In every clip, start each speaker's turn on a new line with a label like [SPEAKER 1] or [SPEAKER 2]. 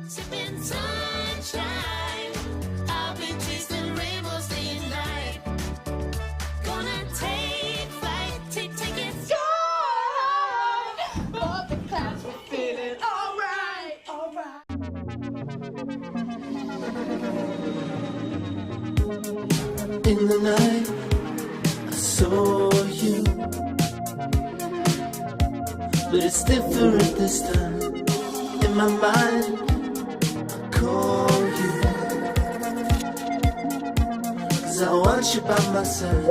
[SPEAKER 1] Sipping sunshine. I've been chasing rainbows day and night. Gonna take flight, take it sky. Above the clouds, we're feeling alright, alright.
[SPEAKER 2] In the night, I saw you, but it's different this time. In my mind, I call you, 'cause I want you by my side.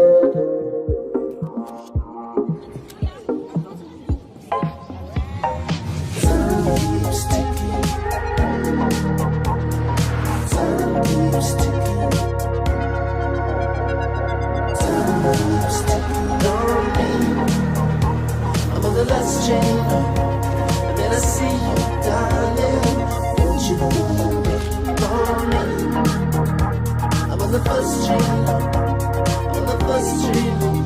[SPEAKER 2] Time keeps ticking. Time keeps ticking. Time keeps ticking on me. I'm on the last train home, and then I see you, darling. Won't you pick on me? I'm on the first train home. I'm on the first train home.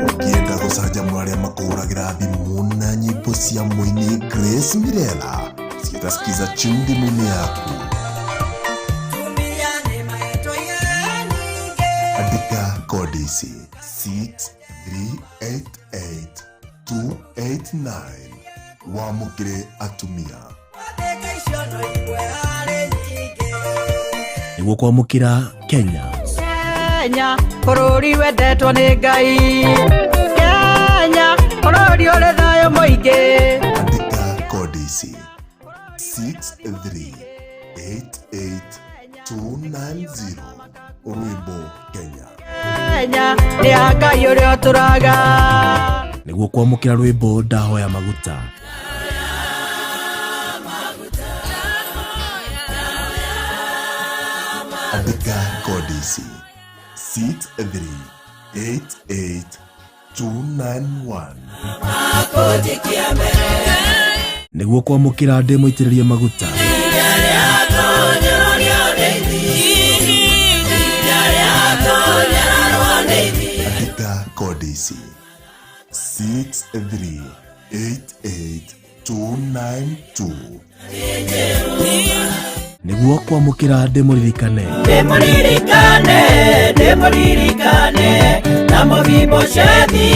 [SPEAKER 3] Ũngĩenda gũcanjamũra arĩa makũhũragĩra thimũ na nyĩmbo cia mũini Grace Mirella ciĩta Skiza tune thimũ-inĩ yaku, andĩka kodi ici 6388289 wamũkĩre atumia.
[SPEAKER 4] Nĩguo kwamũkĩra Kenya.
[SPEAKER 5] Kenya bũrũri wendetwo nĩ Ngai, Kenya bũrũri ũrĩ thayũ mũingĩ.
[SPEAKER 3] Andĩka kodi ici 6388290 rwĩmbo Kenya.
[SPEAKER 5] Kenya nĩ ya Ngai ũrĩa ũtũraga.
[SPEAKER 4] Nĩguo kwamũkĩra rwĩmbo Ndahoya Maguta.
[SPEAKER 3] Andĩka kodi ici 6388291.
[SPEAKER 4] Nĩguo kwamũkĩra ndĩ mũitĩrĩrie maguta.
[SPEAKER 3] Andĩka kodi ici 6388292.
[SPEAKER 4] Nĩguo kwamũkĩra ndĩ mũririkane.
[SPEAKER 5] Ndĩmũririkane, ndĩmũririkane na Mefiboshethi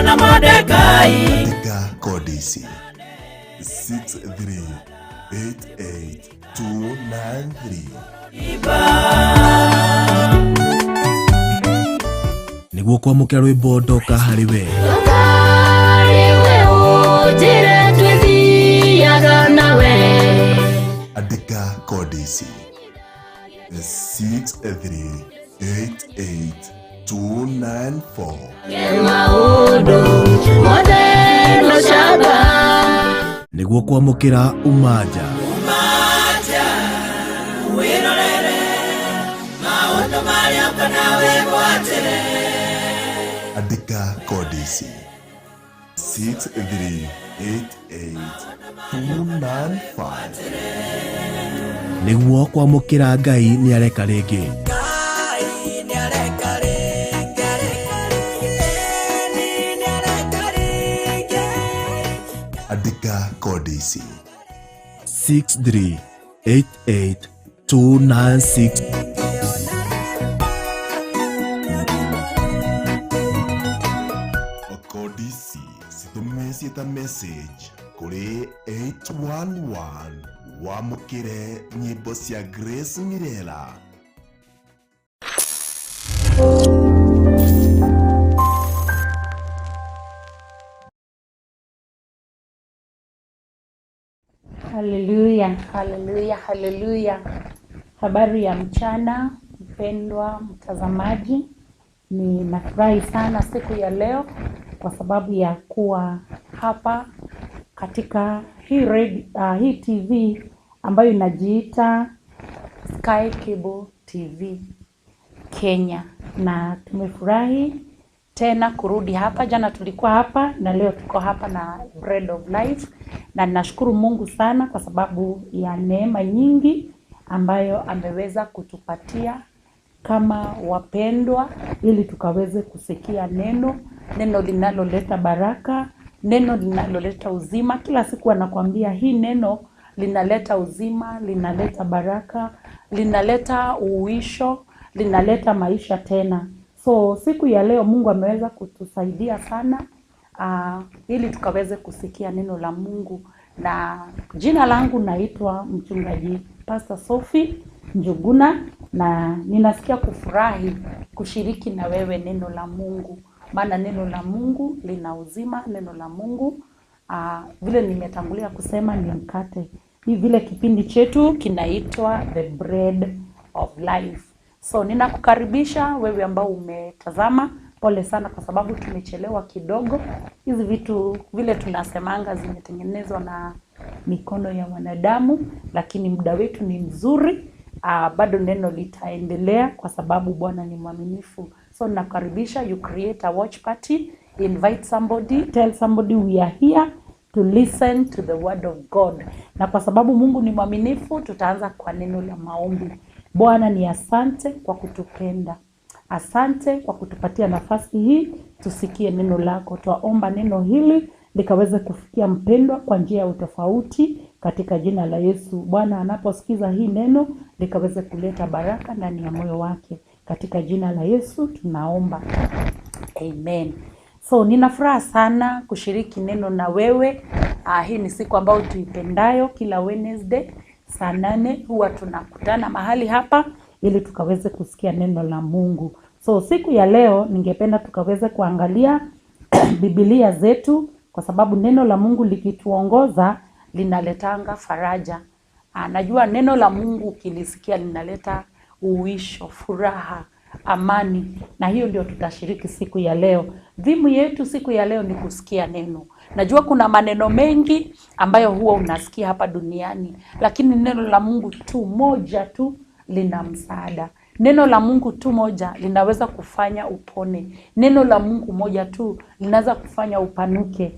[SPEAKER 5] na Mordekai.
[SPEAKER 3] Andĩka kodi ici 6388293.
[SPEAKER 4] Nĩguo kwamũkĩra rwĩmbo Ndoka Harĩ We.
[SPEAKER 3] Andĩka kodi ici 6388294.
[SPEAKER 4] Nĩguo kwamũkĩra Umaja.
[SPEAKER 3] Andĩka kodi ici 6388295.
[SPEAKER 4] Nĩguo kwamũkĩra Ngai nĩareka rĩngĩ.
[SPEAKER 3] Andĩka kodi ici
[SPEAKER 4] 6388296.
[SPEAKER 3] Kodi ici citũme ciĩta message kũrĩ 811 wamũkĩre nyĩmbo cia Grace Mirella.
[SPEAKER 6] Haleluya, haleluya, haleluya. Habari ya mchana, mpendwa mtazamaji. Ninafurahi sana siku ya leo kwa sababu ya kuwa hapa katika hii TV ambayo inajiita Sky Cable TV Kenya, na tumefurahi tena kurudi hapa. Jana tulikuwa hapa na leo tuko hapa na Bread of Life, na ninashukuru Mungu sana kwa sababu ya neema nyingi ambayo ameweza kutupatia kama wapendwa, ili tukaweze kusikia neno, neno linaloleta baraka, neno linaloleta uzima. Kila siku anakuambia hii neno linaleta uzima, linaleta baraka, linaleta uisho, linaleta maisha tena. So siku ya leo Mungu ameweza kutusaidia sana ili tukaweze kusikia neno la Mungu. Na jina langu naitwa mchungaji Pastor Sophie Njuguna, na ninasikia kufurahi kushiriki na wewe neno la Mungu, maana neno la Mungu lina uzima. Neno la Mungu vile nimetangulia kusema ni mkate. Ni vile kipindi chetu kinaitwa The Bread of Life. So ninakukaribisha wewe ambao umetazama. Pole sana kwa sababu tumechelewa kidogo. Hizi vitu vile tunasemanga zimetengenezwa na mikono ya wanadamu, lakini muda wetu ni mzuri. Bado neno litaendelea kwa sababu Bwana ni mwaminifu. So ninakukaribisha, you create a watch party, invite somebody, tell somebody we are here to listen to the word of God. Na kwa sababu Mungu ni mwaminifu, tutaanza kwa neno la maombi. Bwana ni asante kwa kutupenda. Asante kwa kutupatia nafasi hii tusikie neno lako. Twaomba neno hili likaweze kufikia mpendwa kwa njia ya utofauti katika jina la Yesu. Bwana anaposikiza hii neno likaweze kuleta baraka ndani ya moyo wake. Katika jina la Yesu tunaomba. Amen. So nina furaha sana kushiriki neno na wewe. Hii ni siku ambayo tuipendayo, kila Wednesday saa 8 huwa tunakutana mahali hapa ili tukaweze kusikia neno la Mungu. So siku ya leo ningependa tukaweze kuangalia Biblia zetu, kwa sababu neno la Mungu likituongoza linaletanga faraja. Najua neno la Mungu ukilisikia linaleta uisho, furaha, amani, na hiyo ndio tutashiriki siku ya leo. Dhimu yetu siku ya leo ni kusikia neno. Najua kuna maneno mengi ambayo huwa unasikia hapa duniani, lakini neno la Mungu tu moja tu lina msaada. Neno la Mungu tu moja linaweza kufanya upone. Neno la Mungu moja tu linaweza kufanya upanuke.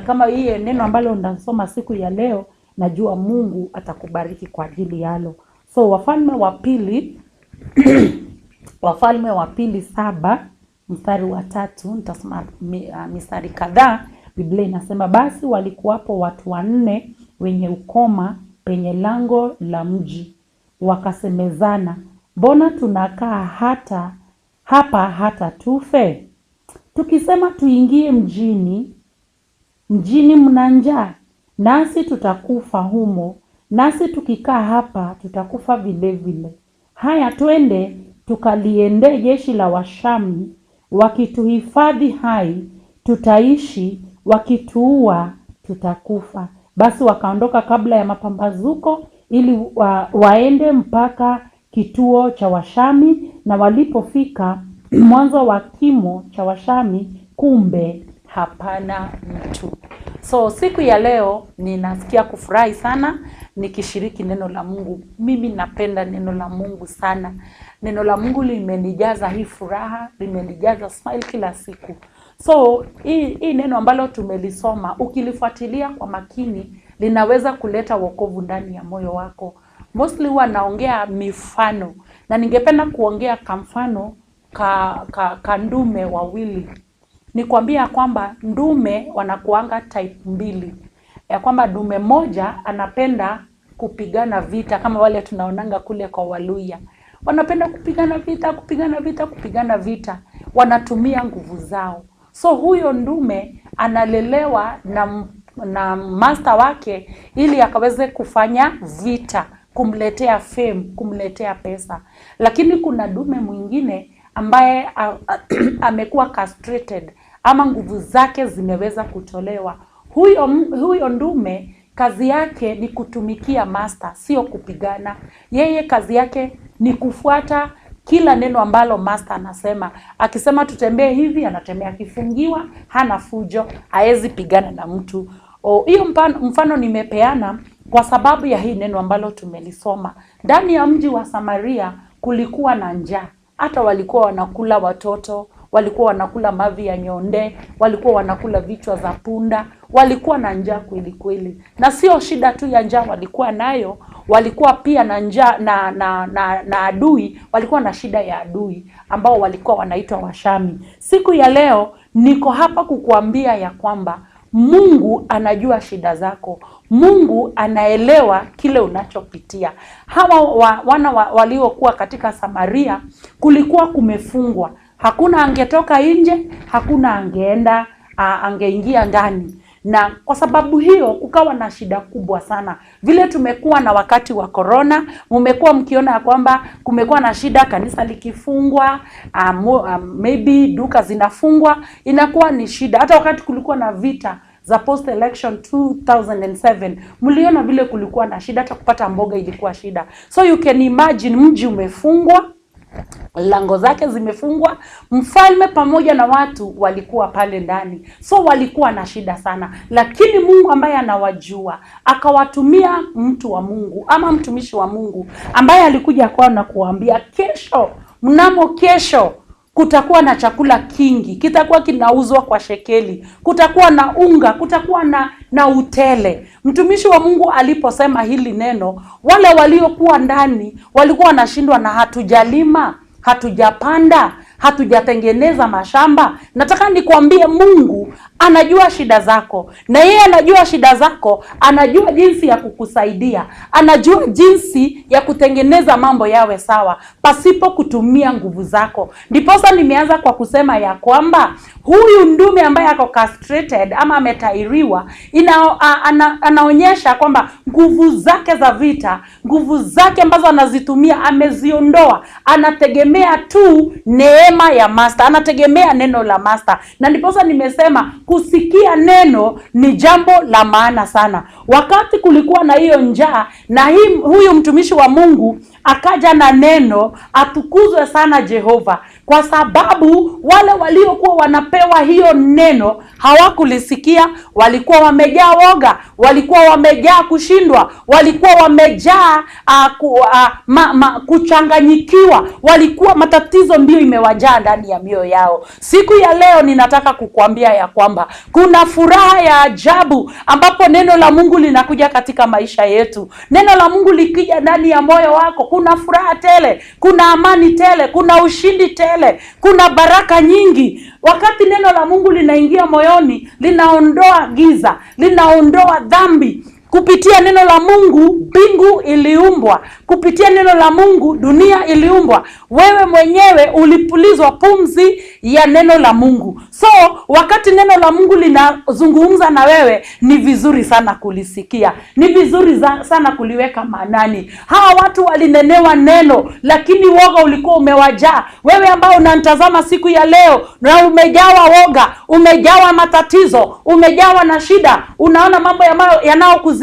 [SPEAKER 6] Kama hii neno ambalo unasoma siku ya leo, najua Mungu atakubariki kwa ajili yalo. So Wafalme wa Pili Wafalme wa Pili 7 mstari wa 3, nitasoma mistari kadhaa. Biblia inasema, basi walikuwapo watu 4 wenye ukoma penye lango la mji, wakasemezana, mbona tunakaa hata hapa hata tufe? Tukisema tuingie mjini, mjini mna njaa, nasi tutakufa humo, nasi tukikaa hapa tutakufa vile vile. Haya, twende tukaliende jeshi la Washami, wakituhifadhi hai tutaishi, wakituua tutakufa. Basi wakaondoka kabla ya mapambazuko ili waende mpaka kituo cha Washami, na walipofika mwanzo wa kimo cha Washami, kumbe hapana mtu. So siku ya leo ninasikia kufurahi sana nikishiriki neno la Mungu. Mimi napenda neno la Mungu sana. Neno la Mungu limenijaza hii furaha, limenijaza smile kila siku. So hii neno ambalo tumelisoma, ukilifuatilia kwa makini, linaweza kuleta wokovu ndani ya moyo wako. Mostly huwa naongea mifano, na ningependa kuongea kwa mfano ka ndume wawili. Nikwambia kwamba ndume wanakuanga type 2. Ya kwamba dume moja anapenda kupigana vita, kama wale tunaonanga kule kwa Waluya. Wanapenda kupigana vita, kupigana vita, kupigana vita. Wanatumia nguvu zao. So huyo ndume analelewa na master wake ili akaweze kufanya vita, kumletea fame, kumletea pesa. Lakini kuna dume mwingine ambaye amekuwa castrated, ama nguvu zake zimeweza kutolewa. Huyo ndume kazi yake ni kutumikia master, sio kupigana. Yeye kazi yake ni kufuata kila neno ambalo master anasema. Akisema tutembee hivi, anatembea. Akifungiwa hana fujo, haezi pigana na mtu. Hiyo mfano nimepeana kwa sababu ya hii neno ambalo tumelisoma. Ndani ya mji wa Samaria kulikuwa na njaa. Hata walikuwa wanakula watoto, walikuwa wanakula mavi ya nyonde, walikuwa wanakula vichwa za punda, walikuwa na njaa kweli kweli. Na sio shida tu ya njaa walikuwa nayo, walikuwa pia na njaa na adui, walikuwa na shida ya adui ambao walikuwa wanaitwa Washami. Siku ya leo niko hapa kukuambia ya kwamba Mungu anajua shida zako. Mungu anaelewa kile unachopitia. Hawa wana waliokuwa katika Samaria kulikuwa kumefungwa. Hakuna angetoka nje, hakuna angeenda, angeingia ndani. Na kwa sababu hiyo kukawa na shida kubwa sana. Vile tumekuwa na wakati wa corona, mmekuwa mkiona ya kwamba kumekuwa na shida, kanisa likifungwa, maybe duka zinafungwa, inakuwa ni shida. Hata wakati kulikuwa na vita za post election 2007, mliona vile kulikuwa na shida, hata kupata mboga ilikuwa shida. So you can imagine mji umefungwa, lango zake zimefungwa, mfalme pamoja na watu walikuwa pale ndani, so walikuwa na shida sana. Lakini Mungu ambaye anawajua akawatumia mtu wa Mungu ama mtumishi wa Mungu ambaye alikuja kwao na kuwaambia, kesho, mnamo kesho kutakuwa na chakula kingi, kitakuwa kinauzwa kwa shekeli, kutakuwa na unga, kutakuwa na utele. Mtumishi wa Mungu aliposema hili neno, wale waliokuwa ndani walikuwa wanashindwa na hatujalima, hatujapanda, hatujatengeneza mashamba. Nataka nikwambie Mungu anajua shida zako, na yeye anajua shida zako, anajua jinsi ya kukusaidia, anajua jinsi ya kutengeneza mambo yawe sawa pasipo kutumia nguvu zako. Ndiposa nimeanza kwa kusema ya kwamba huyu ndume ambaye ako castrated ama ametairiwa, anaonyesha kwamba nguvu zake za vita, nguvu zake ambazo anazitumia ameziondoa, anategemea tu neema ya master, anategemea neno la master. Na ndiposa nimesema kusikia neno ni jambo la maana sana. Wakati kulikuwa na hiyo njaa, na huyu mtumishi wa Mungu akaja na neno, atukuzwe sana Jehova, kwa sababu wale waliokuwa wanapewa hiyo neno hawakulisikia. Walikuwa wamejaa woga, walikuwa wamejaa kushindwa, walikuwa wamejaa kuchanganyikiwa, walikuwa matatizo ndio imewajaa ndani ya mioyo yao. Siku ya leo ninataka kukuambia ya kwamba kuna furaha ya ajabu ambapo neno la Mungu linakuja katika maisha yetu. Neno la Mungu likija ndani ya moyo wako, kuna furaha tele, kuna amani tele, kuna ushindi tele, kuna baraka nyingi. Wakati neno la Mungu linaingia moyoni, linaondoa giza, linaondoa dhambi. Kupitia neno la Mungu mbingu iliumbwa, kupitia neno la Mungu dunia iliumbwa. Wewe mwenyewe ulipulizwa pumzi ya neno la Mungu. So wakati neno la Mungu linazungumza na wewe, ni vizuri sana kulisikia, ni vizuri sana kuliweka maanani. Hawa watu walinenewa neno, lakini woga ulikuwa umewajaa. Wewe ambao unanitazama siku ya leo na umejawa woga, umejawa matatizo, umejawa na shida, unaona mambo yanayokuzingira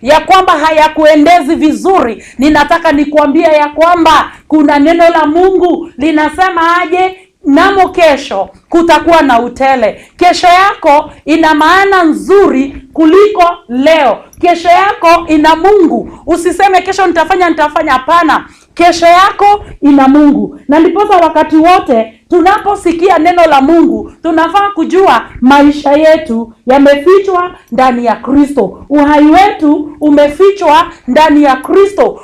[SPEAKER 6] ya kwamba hayakuendezi vizuri, ninataka nikuambie ya kwamba kuna neno la Mungu linasema aje? Namo kesho kutakuwa na utele. Kesho yako ina maana nzuri kuliko leo. Kesho yako ina Mungu. Usiseme kesho nitafanya, hapana. Kesho yako ina Mungu. Na ndiposa wakati wote tunaposikia neno la Mungu, tunafaa kujua maisha yetu yamefichwa ndani ya Kristo. Uhai wetu umefichwa ndani ya Kristo.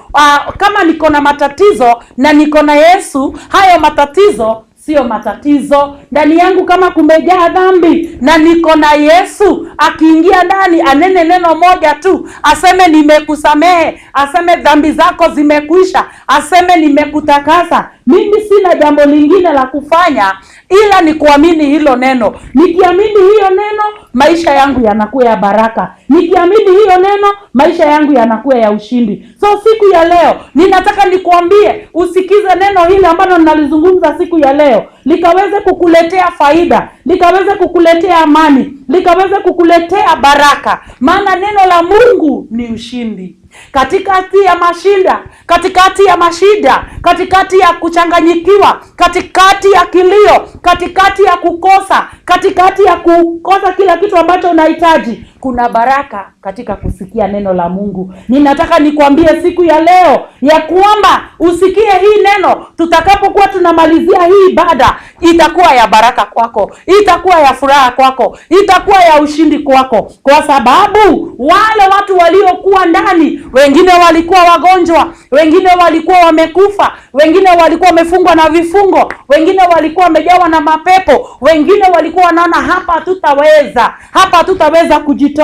[SPEAKER 6] Kama niko na matatizo na niko na Yesu, hayo matatizo sio matatizo. Ndani yangu kama kumejaa dhambi na niko na Yesu, akiingia ndani anene neno moja tu, aseme nimekusamehe, aseme dhambi zako zimekwisha, aseme nimekutakasa, mimi sina jambo lingine la kufanya ila ni kuamini hilo neno. Nikiamini hiyo neno, maisha yangu yanakuwa ya baraka. Nikiamini hiyo neno, maisha yangu yanakuwa ya ushindi. So siku ya leo ninataka nikuambie, usikize neno hili ambalo ninalizungumza siku ya leo, likaweze kukuletea faida, likaweze kukuletea amani, likaweze kukuletea baraka. Maana neno la Mungu ni ushindi. Katikati ya mashinda, katikati ya mashida, katikati ya kuchanganyikiwa, katikati ya kilio, katikati ya kukosa, katikati ya kukosa kila kitu ambacho unahitaji, Kuna baraka katika kusikia neno la Mungu. Ninataka nikwambie siku ya leo ya kwamba usikie hii neno. Tutakapokuwa tunamalizia hii ibada, itakuwa ya baraka kwako, itakuwa ya furaha kwako, itakuwa ya ushindi kwako, kwa sababu wale watu waliokuwa ndani, wengine walikuwa wagonjwa, wengine walikuwa wamekufa, wengine walikuwa wamefungwa na vifungo, wengine walikuwa wamejawa na mapepo, wengine walikuwa wanaona hapa hatutaweza, hapa hatutaweza kujitoa.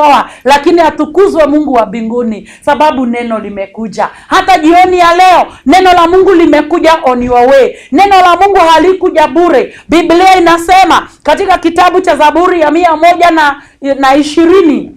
[SPEAKER 6] Lakini atukuzwe Mungu wa mbinguni, sababu neno limekuja. Hata jioni ya leo neno la Mungu limekuja on your way. Neno la Mungu halikuja bure. Biblia inasema katika kitabu cha Zaburi ya 120,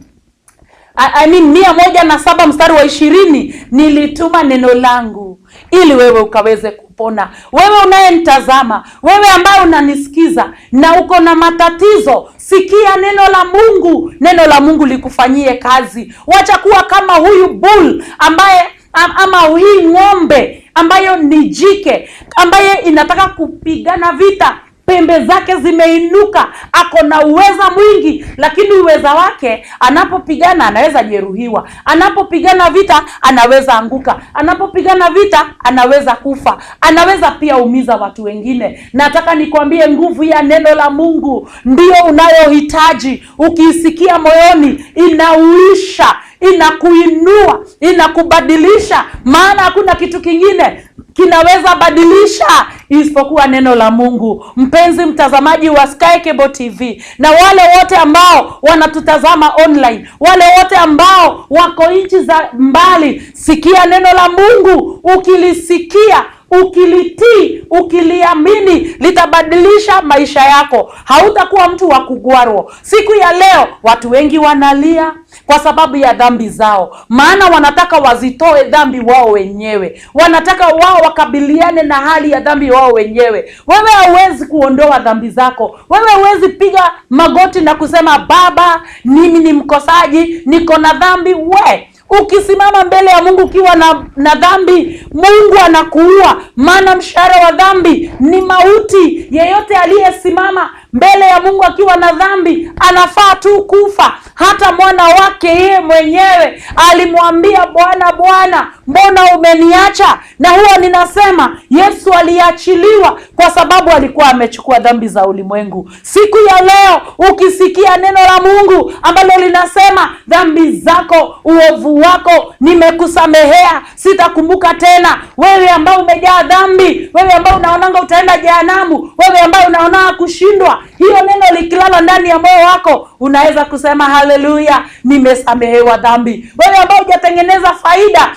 [SPEAKER 6] I mean 107 mstari wa 20, nilituma neno langu ili wewe ukaweze kupona. Wewe unayenitazama, wewe ambaye unanisikiza na uko na matatizo, sikia neno la Mungu. Neno la Mungu likufanyie kazi. Wacha kuwa kama huyu bull ambaye ama hii ng'ombe ambayo ni jike, ambaye inataka kupigana vita, pembe zake zimeinuka, ako na uweza mwingi, lakini uweza wake anapopigana anaweza jeruhiwa, anapopigana vita anaweza anguka, anapopigana vita anaweza kufa, anaweza pia umiza watu wengine. Nataka nikwambie, nguvu ya neno la Mungu ndio unayohitaji. Ukiisikia moyoni, inauisha, inakuinua, inakubadilisha, maana hakuna kitu kingine kinaweza badilisha isipokuwa neno la Mungu. Mpenzi mtazamaji wa Sky Cable TV na wale wote ambao wanatutazama online, wale wote ambao wako nchi za mbali, sikia neno la Mungu. Ukilisikia, ukilitii, ukiliamini, litabadilisha maisha yako. Hautakuwa mtu wa kugwarwa. Siku ya leo watu wengi wanalia kwa sababu ya dhambi zao, maana wanataka wazitoe dhambi wao wenyewe, wanataka wao wakabiliane na hali ya dhambi wao wenyewe. Wewe hauwezi kuondoa dhambi zako. Wewe huwezi piga magoti na kusema, Baba, mimi ni mkosaji, niko na dhambi. We ukisimama mbele ya Mungu ukiwa na dhambi, Mungu anakuua, maana mshahara wa dhambi ni mauti. Yeyote aliyesimama mbele ya Mungu akiwa na dhambi anafaa tu kufa. Hata mwana wake yeye mwenyewe alimwambia Bwana, Bwana, mbona umeniacha? Na huwa ninasema Yesu aliachiliwa kwa sababu alikuwa amechukua dhambi za ulimwengu. Siku ya leo ukisikia neno la Mungu ambalo linasema dhambi zako, uovu wako nimekusamehea, sitakumbuka tena. Wewe ambao umejaa dhambi, wewe ambao unaonanga utaenda jehanamu, wewe ambao unaona kushindwa, hiyo neno likilala ndani ya moyo wako unaweza kusema haleluya, nimesamehewa dhambi. Wewe ambao hujatengeneza faida,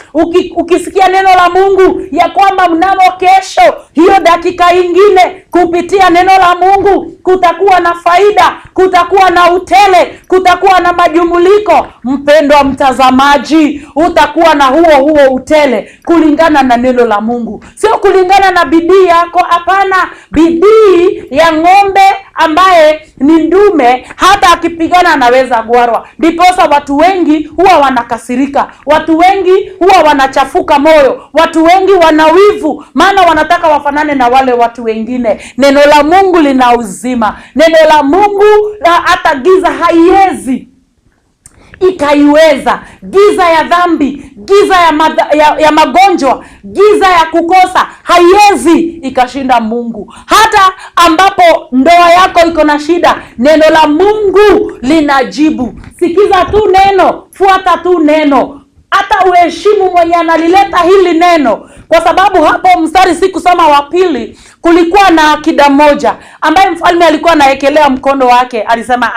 [SPEAKER 6] ukisikia neno la Mungu ya kwamba mnamo kesho, hiyo dakika ingine, kupitia neno la Mungu kutakuwa na faida, kutakuwa na utele, kutakuwa na majumuliko. Mpendwa mtazamaji, utakuwa na huo utele kulingana na neno la Mungu, sio kulingana na bidii yako. Hapana, bidii ya ng'ombe ambaye ni ndume, hata akipigana anaweza gwarwa. Ndiposa watu wengi huwa wanakasirika, watu wengi huwa wanachafuka moyo, watu wengi wanawivu, maana wanataka wafanane na wale watu wengine. Neno la Mungu lina uzima. Neno la Mungu la hata giza haiwezi ikaiweza. Giza ya dhambi, giza ya magonjwa, giza ya kukosa haiwezi ikashinda Mungu. Hata ambapo ndoa yako iko na shida, neno la Mungu linajibu. Sikiza tu neno, fuata tu neno, hata uheshimu mwenye analileta hili neno, kwa sababu hapo mstari sikusoma wa pili, kulikuwa na akida moja ambaye mfalme alikuwa anaekelea mkono wake, alisema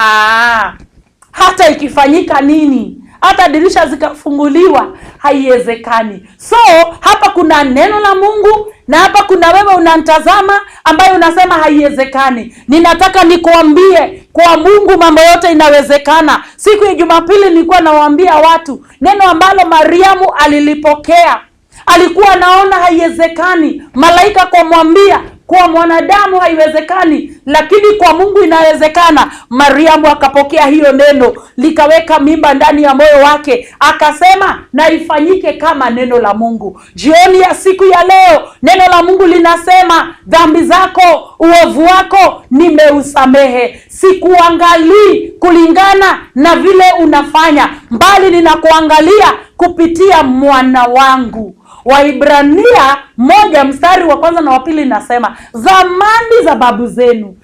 [SPEAKER 6] hata ikifanyika nini, hata dirisha zikafunguliwa, haiwezekani. So hapa kuna neno la Mungu na hapa kuna wewe unantazama ambaye unasema haiwezekani. Ninataka nikuambie kwa Mungu mambo yote inawezekana. Siku ya Jumapili nilikuwa nawaambia watu neno ambalo Mariamu alilipokea. Alikuwa anaona haiwezekani, malaika kumwambia Kwa mwanadamu haiwezekani, lakini kwa Mungu inawezekana. Mariamu akapokea hiyo neno, likaweka mimba ndani ya moyo wake, akasema na ifanyike kama neno la Mungu. Jioni ya siku ya leo, neno la Mungu linasema dhambi zako, uovu wako nimeusamehe. Sikuangalii kulingana na vile unafanya, bali ninakuangalia kupitia mwana wangu. Waibrania 1 mstari wa kwanza na wa pili inasema, zamani za babu zenu,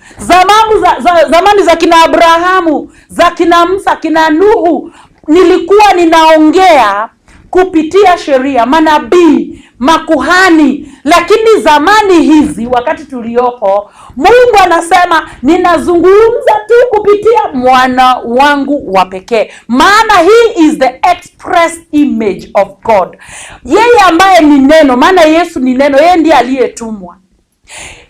[SPEAKER 6] zamani za kina Abrahamu, za kina Musa, kina Nuhu, nilikuwa ninaongea kupitia sheria, manabii, makuhani. Lakini zamani hizi, wakati tuliopo, Mungu anasema ninazungumza tu kupitia mwana wangu wa pekee. Maana he is the express image of God. Yeye ambaye ni neno, maana Yesu ni neno, yeye ndiye aliyetumwa.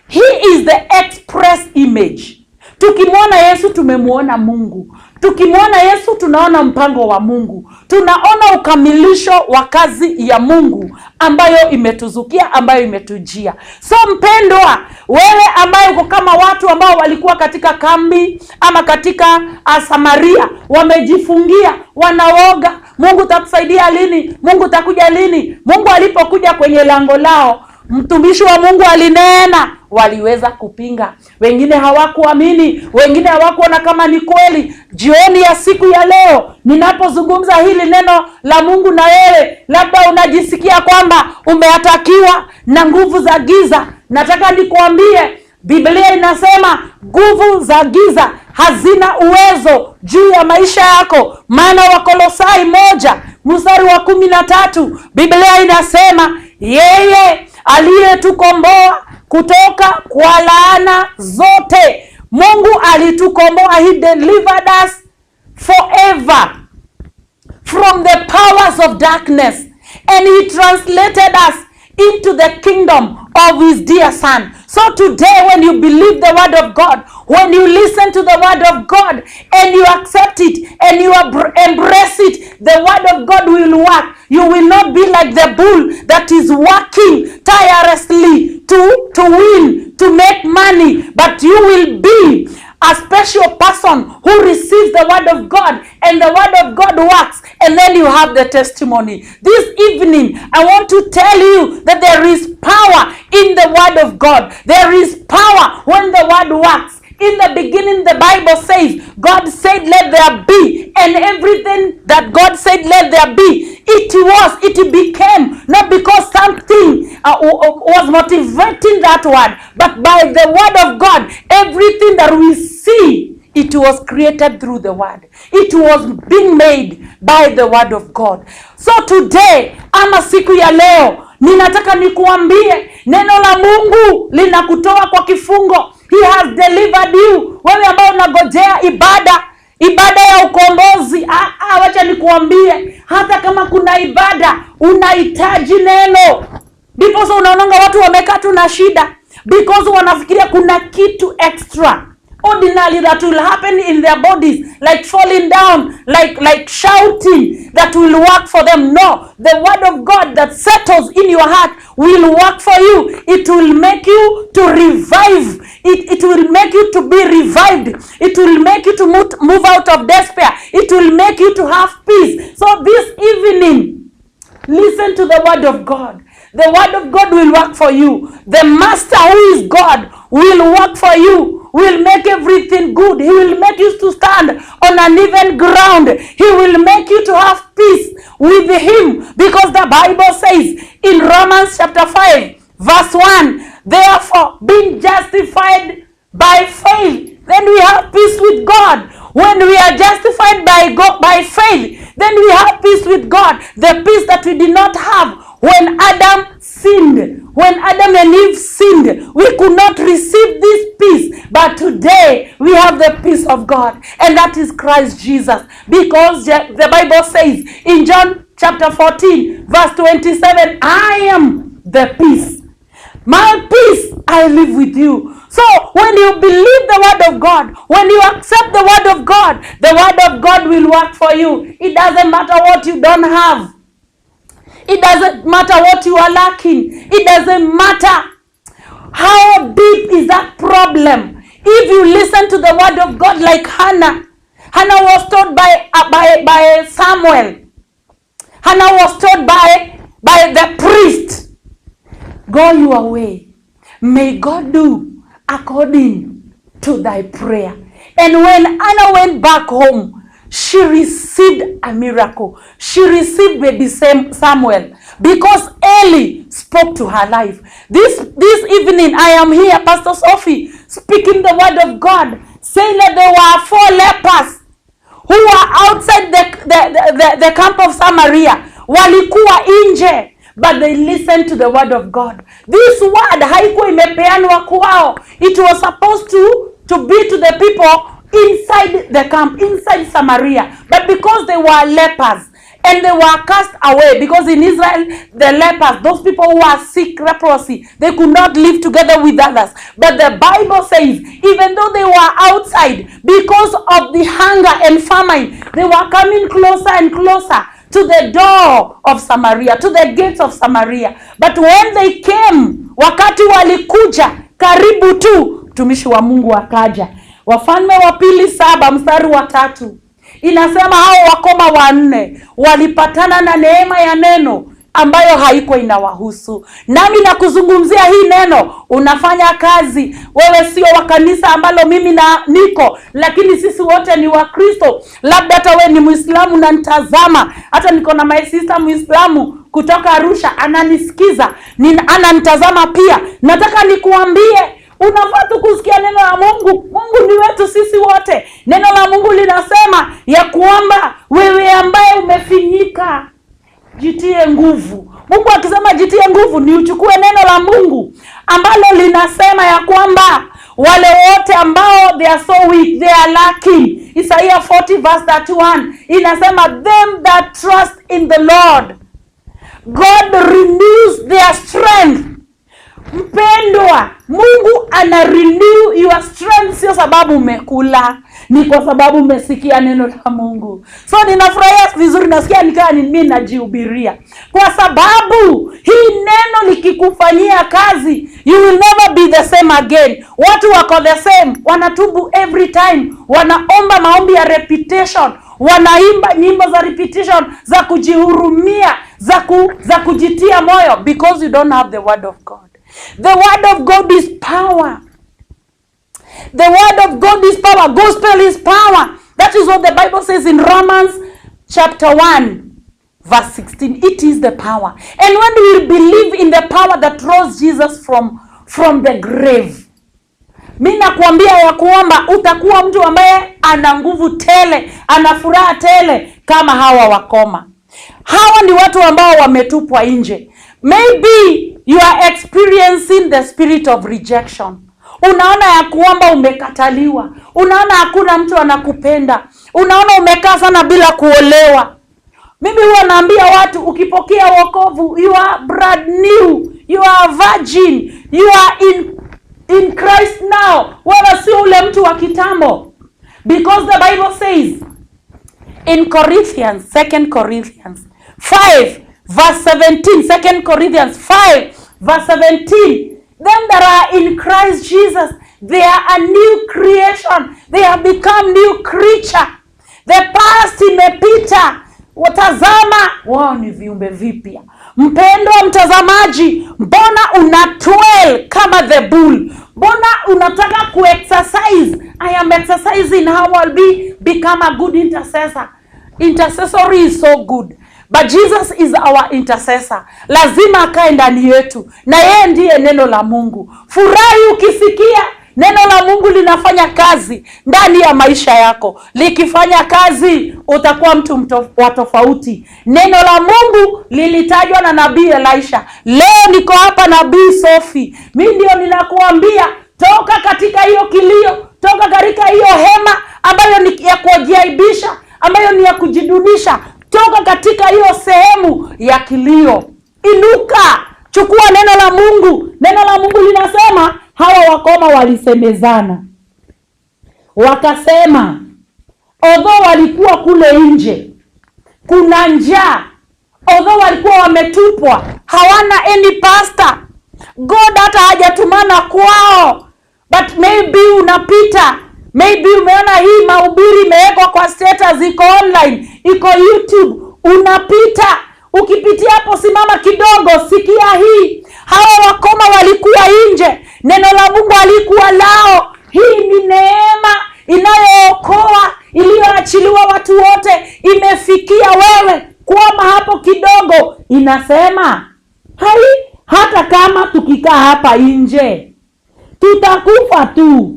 [SPEAKER 6] He is the express image. Tukimwona Yesu tumemwona Mungu. Tukimwona Yesu tunaona mpango wa Mungu. Tunaona ukamilisho wa kazi ya Mungu ambayo imetuzukia, ambayo imetujia. So mpendwa, wewe ambaye uko kama watu ambao walikuwa katika kambi ama katika Samaria, wamejifungia, wanaoga, Mungu takusaidia lini? Mungu takuja lini? Mungu alipokuja kwenye lango lao, mtumishi wa Mungu alinena, waliweza kupinga. Wengine hawakuamini, wengine hawakuona kama ni kweli. Jioni ya siku ya leo, ninapozungumza hili neno la Mungu na wewe, labda unajisikia kwamba umeatakiwa na nguvu za giza. Nataka nikuambie, Biblia inasema nguvu za giza hazina uwezo juu ya maisha yako. Maana Wakolosai 1 mstari wa 13, Biblia inasema yeye aliyetukomboa kutoka kwa laana zote. Mungu alitukomboa, he delivered us forever from the powers of darkness, and he translated us into the kingdom of his dear son. So today, when you believe the word of God, when you listen to the word of God and you accept it and you embrace it, the word of God will work. You will not be like the bull that is working tirelessly to win, to make money, but you will be a special person who receives the word of God, and the word of God works, and then you have the testimony. This evening, I want to tell you that there is power in the word of God. There is power when the word works. In the beginning, the Bible says, God said, let there be. And everything that God said, let there be, it was, it became. Not because something was motivating that word, but by the word of God, everything that we see, it was created through the word. It was being made by the word of God. So today, ama siku ya leo, ninataka nikuambie, neno la Mungu linakutoa kwa kifungo. He has delivered you. Wewe ambao unagojea ibada ya ukombozi, wacha nikuambie, hata kama kuna ibada, unahitaji neno. Ndipo so unaonanga watu wamekaa tu na shida, because wanafikiria kuna kitu extra ordinary that will happen in their bodies, like falling down, like shouting, that will work for them. No, the word of God that settles in your heart will work for you. It will make you to revive. It will make you to be revived. It will make you to move out of despair. It will make you to have peace. So this evening, listen to the word of God. The word of God will work for you. The master who is God will work for you, will make everything good. He will make you to stand on an even ground. He will make you to have peace with him, because the Bible says in Romans chapter 5 verse 1, therefore being justified by faith, then we have peace with God. When we are justified by God, by faith, then we have peace with God. The peace that we did not have when Adam sinned. When Adam and Eve sinned, we could not receive this peace. But today, we have the peace of God, and that is Christ Jesus. Because the Bible says in John chapter 14, verse 27, I am the peace. My peace I live with you. So when you believe the word of God, when you accept the word of God, the word of God will work for you. It doesn't matter what you don't have. It doesn't matter what you are lacking. It doesn't matter how deep is that problem, if you listen to the word of God like Hannah. Hannah was taught by Samuel. Hannah was taught by the priest. Go your way. May God do according to thy prayer. And when Hannah went back home, she received a miracle. She received baby Samuel because Eli spoke to her life. This evening, I am here, Pastor Sophie, speaking the word of God, saying that there were 4 lepers who were outside the camp of Samaria. Walikuwa nje, but they listened to the word of God. This word haikuwa imepeanwa kwao. It was supposed to be to the people inside the camp, inside Samaria. But because they were lepers and they were cast away, because in Israel, the lepers, those people who are sick, leprosy, they could not live together with others. But the Bible says, even though they were outside, because of the hunger and famine, they were coming closer and closer to the door of Samaria, to the gates of Samaria. But when they came, wakati walikuja karibu tu, mtumishi wa Mungu akaja. Wafalme wa Pili 7 mstari wa 3 inasema hao wakoma 4 walipatana na neema ya neno ambayo haiko inawahusu. Nami nakuzungumzia hii neno, unafanya kazi. Wewe sio wa kanisa ambalo mimi na niko, lakini sisi wote ni wa Kristo. Labda hata wewe ni Muislamu na nitazama. Hata niko na my sister Muislamu kutoka Arusha ananisikiza, ananitazama pia. Nataka nikuambie, unafaa tu kusikia neno la Mungu. Mungu ni wetu sisi wote. Neno la Mungu linasema ya kwamba wewe ambaye umefinyika, jitie nguvu. Mungu akisema jitie nguvu, ni uchukue neno la Mungu ambalo linasema ya kwamba wale wote ambao they are so weak, they are lacking. Isaiah 40 verse 31 inasema them that trust in the Lord, God renews their strength. Mpendwa, Mungu ana renew your strength, sio sababu umekula, ni kwa sababu umesikia neno la Mungu. So ninafurahia vizuri, nasikia nikaa ni mimi najihubiria, kwa sababu hii neno likikufanyia kazi, you will never be the same again. Watu wako the same, wanatubu every time, wanaomba maombi ya repetition, wanaimba nyimbo za repetition, za kujihurumia, za kujitia moyo, because you don't have the word of God. The word of God is power. The word of God is power. Gospel is power. That is what the Bible says in Romans chapter 1 verse 16. It is the power. And when we believe in the power that rose Jesus from the grave, mimi nakuambia ya kuomba utakuwa mtu ambaye ana nguvu tele, ana furaha tele kama hawa wakoma. Hawa ni watu ambao wametupwa nje. Maybe you are experiencing the spirit of rejection. Unaona ya kuomba umekataliwa. Unaona hakuna mtu anakupenda. Unaona umekaa sana bila kuolewa. Mimi huwa naambia watu, ukipokea wokovu, you are brand new. You are a virgin. You are in Christ now. Wewe sio ule mtu wa kitambo. Because the Bible says in Corinthians, 2 Corinthians 5 verse 17, 2 Corinthians 5 verse 17, them that are in Christ Jesus, they are a new creation. They have become new creature. The past imepita, watazama wao ni viumbe vipya. Mpendwa mtazamaji, mbona una twirl kama the bull? Mbona unataka ku-exercise? I am exercising how I'll become a good intercessor. Intercessory is so good. But Jesus is our intercessor. Lazima akae ndani yetu. Na yeye ndiye neno la Mungu. Furahi ukisikia neno la Mungu linafanya kazi ndani ya maisha yako. Likifanya kazi utakuwa mtu wa tofauti. Neno la Mungu lilitajwa na nabii Elisha. Leo niko hapa nabii Sophie. Mimi ndio ninakuambia, toka katika hiyo kilio, toka katika hiyo hema ambayo ni ya kujiaibisha, ambayo ni ya kujidunisha. Toka katika hiyo sehemu ya kilio. Inuka, chukua neno la Mungu. Neno la Mungu linasema hawa wakoma walisemezana. Wakasema, although walikuwa kule nje, kuna njaa, although walikuwa wametupwa, hawana any pastor, God hata hajatumana kwao, but maybe unapita, maybe umeona hii mahubiri imewekwa kwa status, iko online, iko YouTube, unapita. Ukipitia hapo, simama kidogo, sikia hii. Hawa wakoma walikuwa nje, neno la Mungu halikuwa lao. Hii ni neema inayookoa iliyoachiliwa watu wote, imefikia wewe. Kwama hapo kidogo, inasema hai, hata kama tukikaa hapa nje tutakufa tu,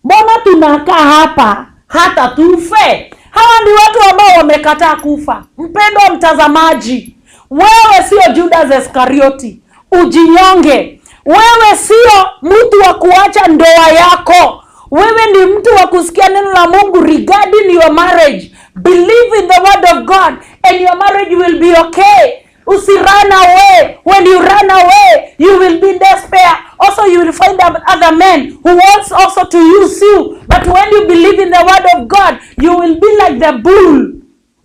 [SPEAKER 6] mbona tunakaa hapa hata tufe? Hawa ni watu ambao wamekataa kufa. Mpendwa mtazamaji, wewe sio Judas Iskarioti, ujinyonge. Wewe sio mtu wa kuacha ndoa yako. Wewe ni mtu wa kusikia neno la Mungu regarding your marriage. Believe in the word of God and your marriage will be okay. Usi run away. When you run away, you will be in despair. Also, you will find other men who wants also to use you. But when you believe in the word of God, you will be like the bull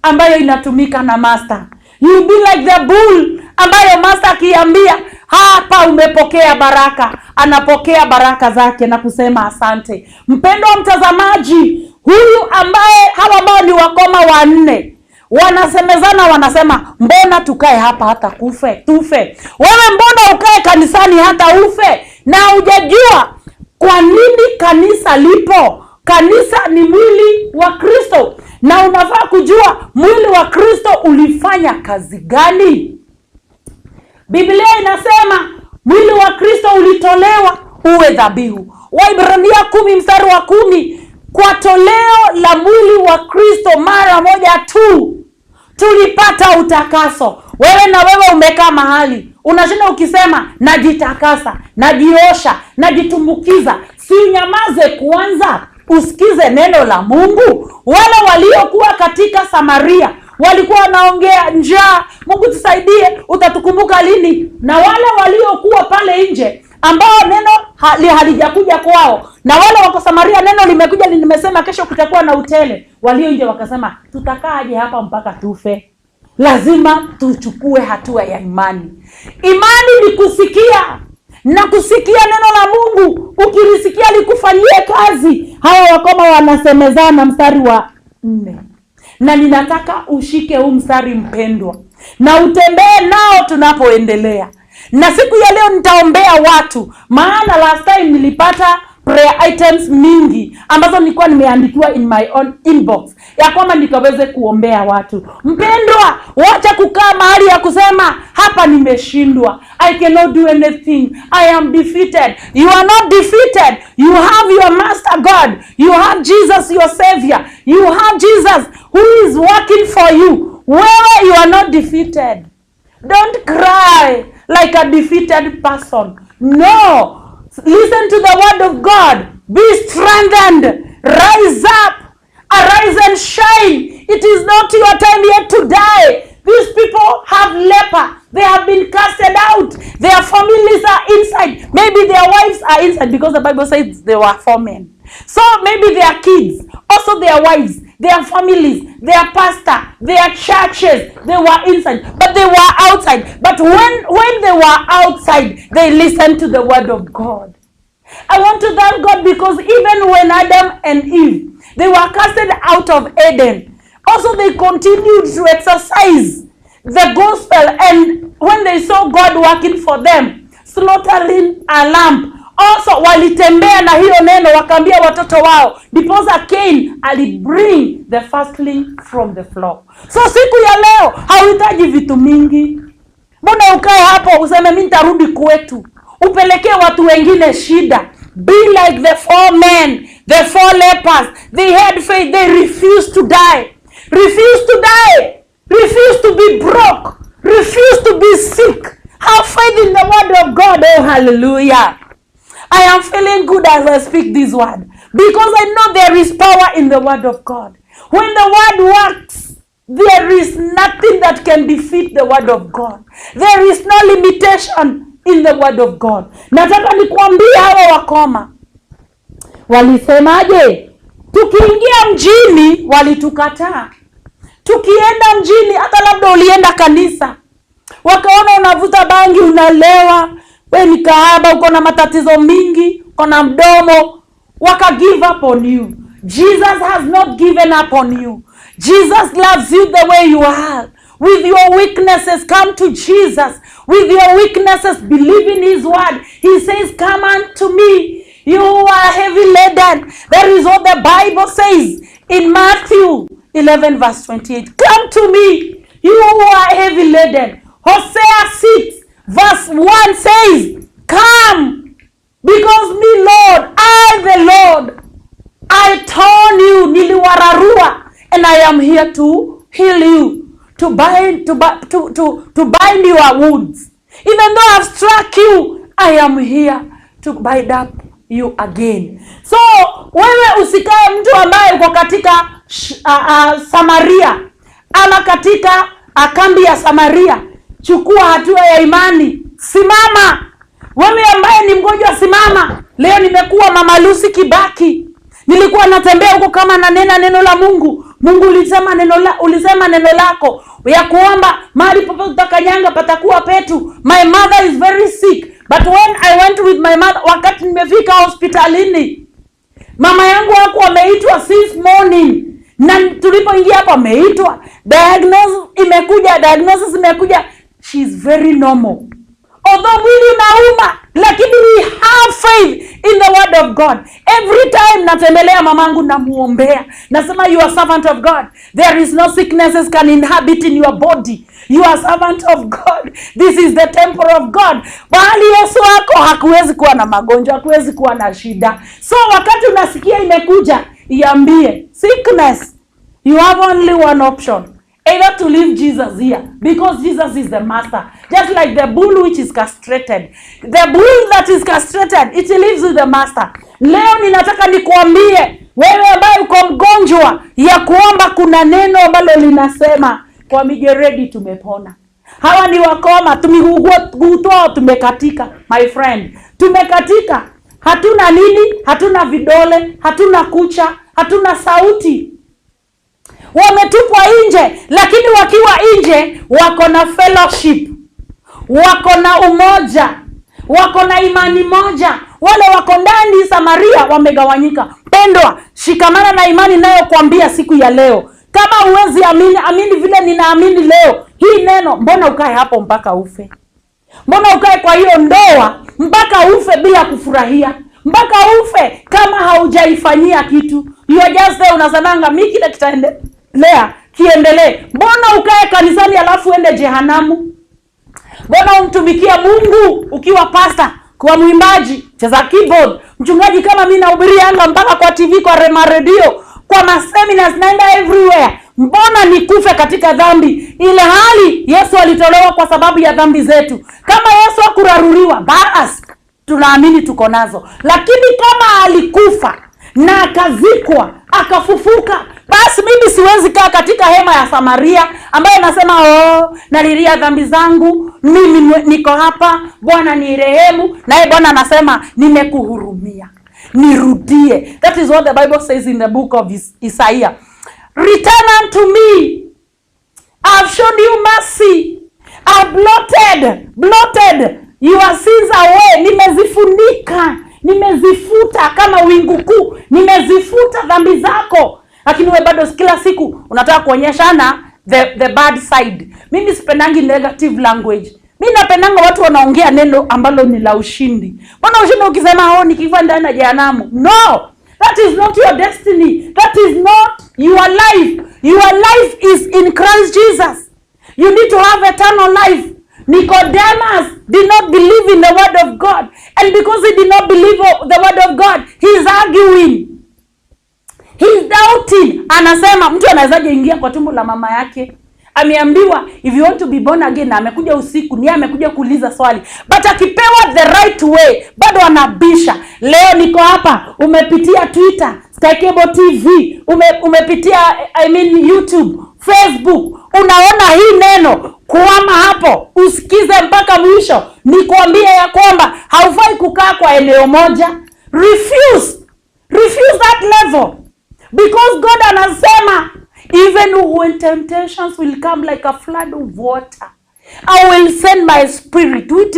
[SPEAKER 6] ambayo inatumika na master. You will be like the bull ambayo master akiambia hapa umepokea baraka, anapokea baraka zake na kusema asante. Mpendwa mtazamaji, huyu ambaye hawa ambao ni wakoma wanne wanasemezana, wanasema mbona tukae hapa hata kufe tufe? Wewe mbona ukae kanisani hata ufe? Na hujajua kwa nini kanisa lipo. Kanisa ni mwili wa Kristo, na unafaa kujua mwili wa Kristo ulifanya kazi gani. Biblia inasema mwili wa Kristo ulitolewa uwe dhabihu. Waibrania 10 mstari wa 10, kwa toleo la mwili wa Kristo mara moja tu tulipata utakaso. Wewe na wewe umekaa mahali unashinda ukisema najitakasa, najiosha, najitumbukiza. Si unyamaze kwanza usikize neno la Mungu? Wale waliokuwa katika Samaria walikuwa wanaongea njaa, Mungu tusaidie, utatukumbuka lini? Na wale waliokuwa pale nje ambao neno halijakuja kwao, na wale wako Samaria neno limekuja limesema kesho kutakuwa na utele, walio nje wakasema tutakaaje hapa mpaka tufe? Lazima tuchukue hatua ya imani. Imani ni kusikia na kusikia neno la Mungu, ukilisikia likufanyie kazi. Hawa wakoma wanasemezana, mstari wa 4, na ninataka ushike huu mstari mpendwa, na utembee nao tunapoendelea. Na siku ya leo nitaombea watu, maana last time nilipata prayer items mingi ambazo nilikuwa nimeandikiwa in my own inbox ya kwamba nikaweze kuombea watu. Mpendwa, wacha kukaa mahali ya kusema hapa nimeshindwa, I cannot do anything, I am defeated. You are not defeated. You have your master God, you have Jesus your savior, you have Jesus who is working for you. Wewe, you are not defeated. Don't cry like a defeated person. No. Listen to the word of God. Be strengthened. Rise up. Arise and shine. It is not your time yet to die. These people have leper. They have been casted out. Their families are inside. Maybe their wives are inside because the Bible says they were four men. So maybe their kids, also their wives, their families, their pastor, their churches, they were inside, but they were outside. But when they were outside, they listened to the word of God. I want to thank God because even when Adam and Eve, they were casted out of Eden, also they continued to exercise the gospel, and when they saw God working for them, slaughtering a lamb, also walitembea na hiyo neno wakaambia watoto wao, ndiposa Cain alibring the firstling from the flock. So siku ya leo hauhitaji vitu mingi. Mbona ukae hapo useme mi nitarudi kwetu, upelekee watu wengine shida? Be like the four men, the four lepers. They had faith, they refused to die. Refuse to die, refuse to be broke, refuse to be sick. Have faith in the word of God. Oh, hallelujah. I am feeling good as I speak this word because I know there is power in the word of God. When the word works, there is nothing that can defeat the word of God. There is no limitation in the word of God. Nataka nikuambie hawa wakoma walisemaje? Tukiingia mjini walitukataa. Tukienda mjini, hata labda ulienda kanisa, wakaona unavuta bangi, unalewa, We ni kahaba, uko na matatizo mingi, uko na mdomo, waka give up on you. Jesus has not given up on you. Jesus loves you the way you are. With your weaknesses, come to Jesus. With your weaknesses, believe in his word. He says, come unto me, you who are heavy laden. That is what the Bible says in Matthew 11 verse 28. Come to me, you who are heavy laden. Hosea 6 verse 1 says, come, because me Lord, I the Lord, I torn you, niliwararua, and I am here to heal you, to bind your wounds. Even though I've struck you, I am here to bind up you again. So wewe usikae mtu ambaye uko katika Samaria ama katika kambi ya Samaria. Chukua hatua ya imani, simama. Wewe ambaye ni mgonjwa, simama. Leo nimekuwa Mama Lucy Kibaki, nilikuwa natembea huko kama nanena neno la Mungu. Mungu ulisema ulisema neno lako ya kuomba mahali popote utakanyanga patakuwa petu. My mother is very sick, but when I went with my mother, wakati nimefika hospitalini, mama yangu hakuwa ameitwa since morning, na tulipoingia hapo ameitwa, diagnosis imekuja, she is very normal. Although mwili unauma, lakini we have faith in the word of God. Every time natembelea mamangu namuombea, nasema you are servant of God. There is no sicknesses can inhabit in your body. You are servant of God. This is the temple of God. Bali Yesu wako hakuwezi kuwa na magonjwa, hakuwezi kuwa na shida. So wakati unasikia imekuja, iambie sickness, you have only one option. Either to leave Jesus here, because Jesus is the master. Just like the bull which is castrated. The bull that is castrated, it lives with the master. Leo ninataka nikuambie, wewe ambaye uko mgonjwa, ya kuomba kuna neno ambalo linasema, kwa mijeredi tumepona. Hawa ni wakoma, tumiguu tumekatika, my friend. Tumekatika. Hatuna nini, hatuna vidole, hatuna kucha, hatuna sauti. Wametupwa nje, lakini wakiwa nje wako na fellowship, wako na umoja, wako na imani moja. Wale wako ndani Samaria wamegawanyika. Pendwa, shikamana na imani nayokuambia siku ya leo. Kama huwezi amini, amini vile ninaamini leo hii neno. Mbona ukae hapo mpaka ufe? Mbona ukae kwa hiyo ndoa mpaka ufe bila kufurahia? Mpaka ufe kama haujaifanyia kitu. You are just there, unasemanga mimi kile kitaendelea, kiendelee. Mbona ukae kanisani alafu uende jehanamu? Mbona umtumikia Mungu ukiwa pastor, kwa mwimbaji, cheza keyboard, mchungaji kama mimi nahubirianga mpaka kwa TV, kwa radio, kwa maseminars, naenda everywhere. Mbona nikufe katika dhambi, ile hali Yesu alitolewa kwa sababu ya dhambi zetu? Kama Yesu hakuraruriwa, basi tunaamini tuko nazo. Lakini kama alikufa na akazikwa, akafufuka, basi mimi siwezi kaa katika hema ya Samaria ambayo nasema oh, nalilia dhambi zangu, mimi niko hapa, Bwana nirehemu. Naye Bwana anasema nimekuhurumia, nirudie. That is what the Bible says in the book of Isaiah. Return unto me, I have shown you mercy, I have blotted your sins away. Nimezifunika, nimezifuta kama wingu kuu, nimezifuta dhambi zako. Lakini wewe bado kila siku unataka kuonyeshana the bad side. Mimi sipendangi negative language. Mimi napendanga watu wanaongea neno ambalo ni la ushindi. Mbona ushindi ukisema oh, nikifa ndani ya jehanamu? No, that is not your destiny. That is not your life. Your life is in Christ Jesus. You need to have eternal life. Nicodemus did not believe in the word of God. And because he did not believe the word of God, he is arguing. He is doubting. Anasema mtu anawezaje ingia kwa tumbo la mama yake? Ameambiwa if you want to be born again, na amekuja usiku, ni amekuja kuuliza swali. But akipewa the right way, bado anabisha. Leo niko hapa, umepitia Twitter, Sky Cable TV, umepitia YouTube, Facebook. Unaona hii neno, kuama hapo, usikize mpaka mwisho. Nikwambie ya kwamba haufai kukaa kwa eneo moja. Refuse. Refuse that level. Because God anasema even when temptations will come like a flood of water, I will send my spirit, which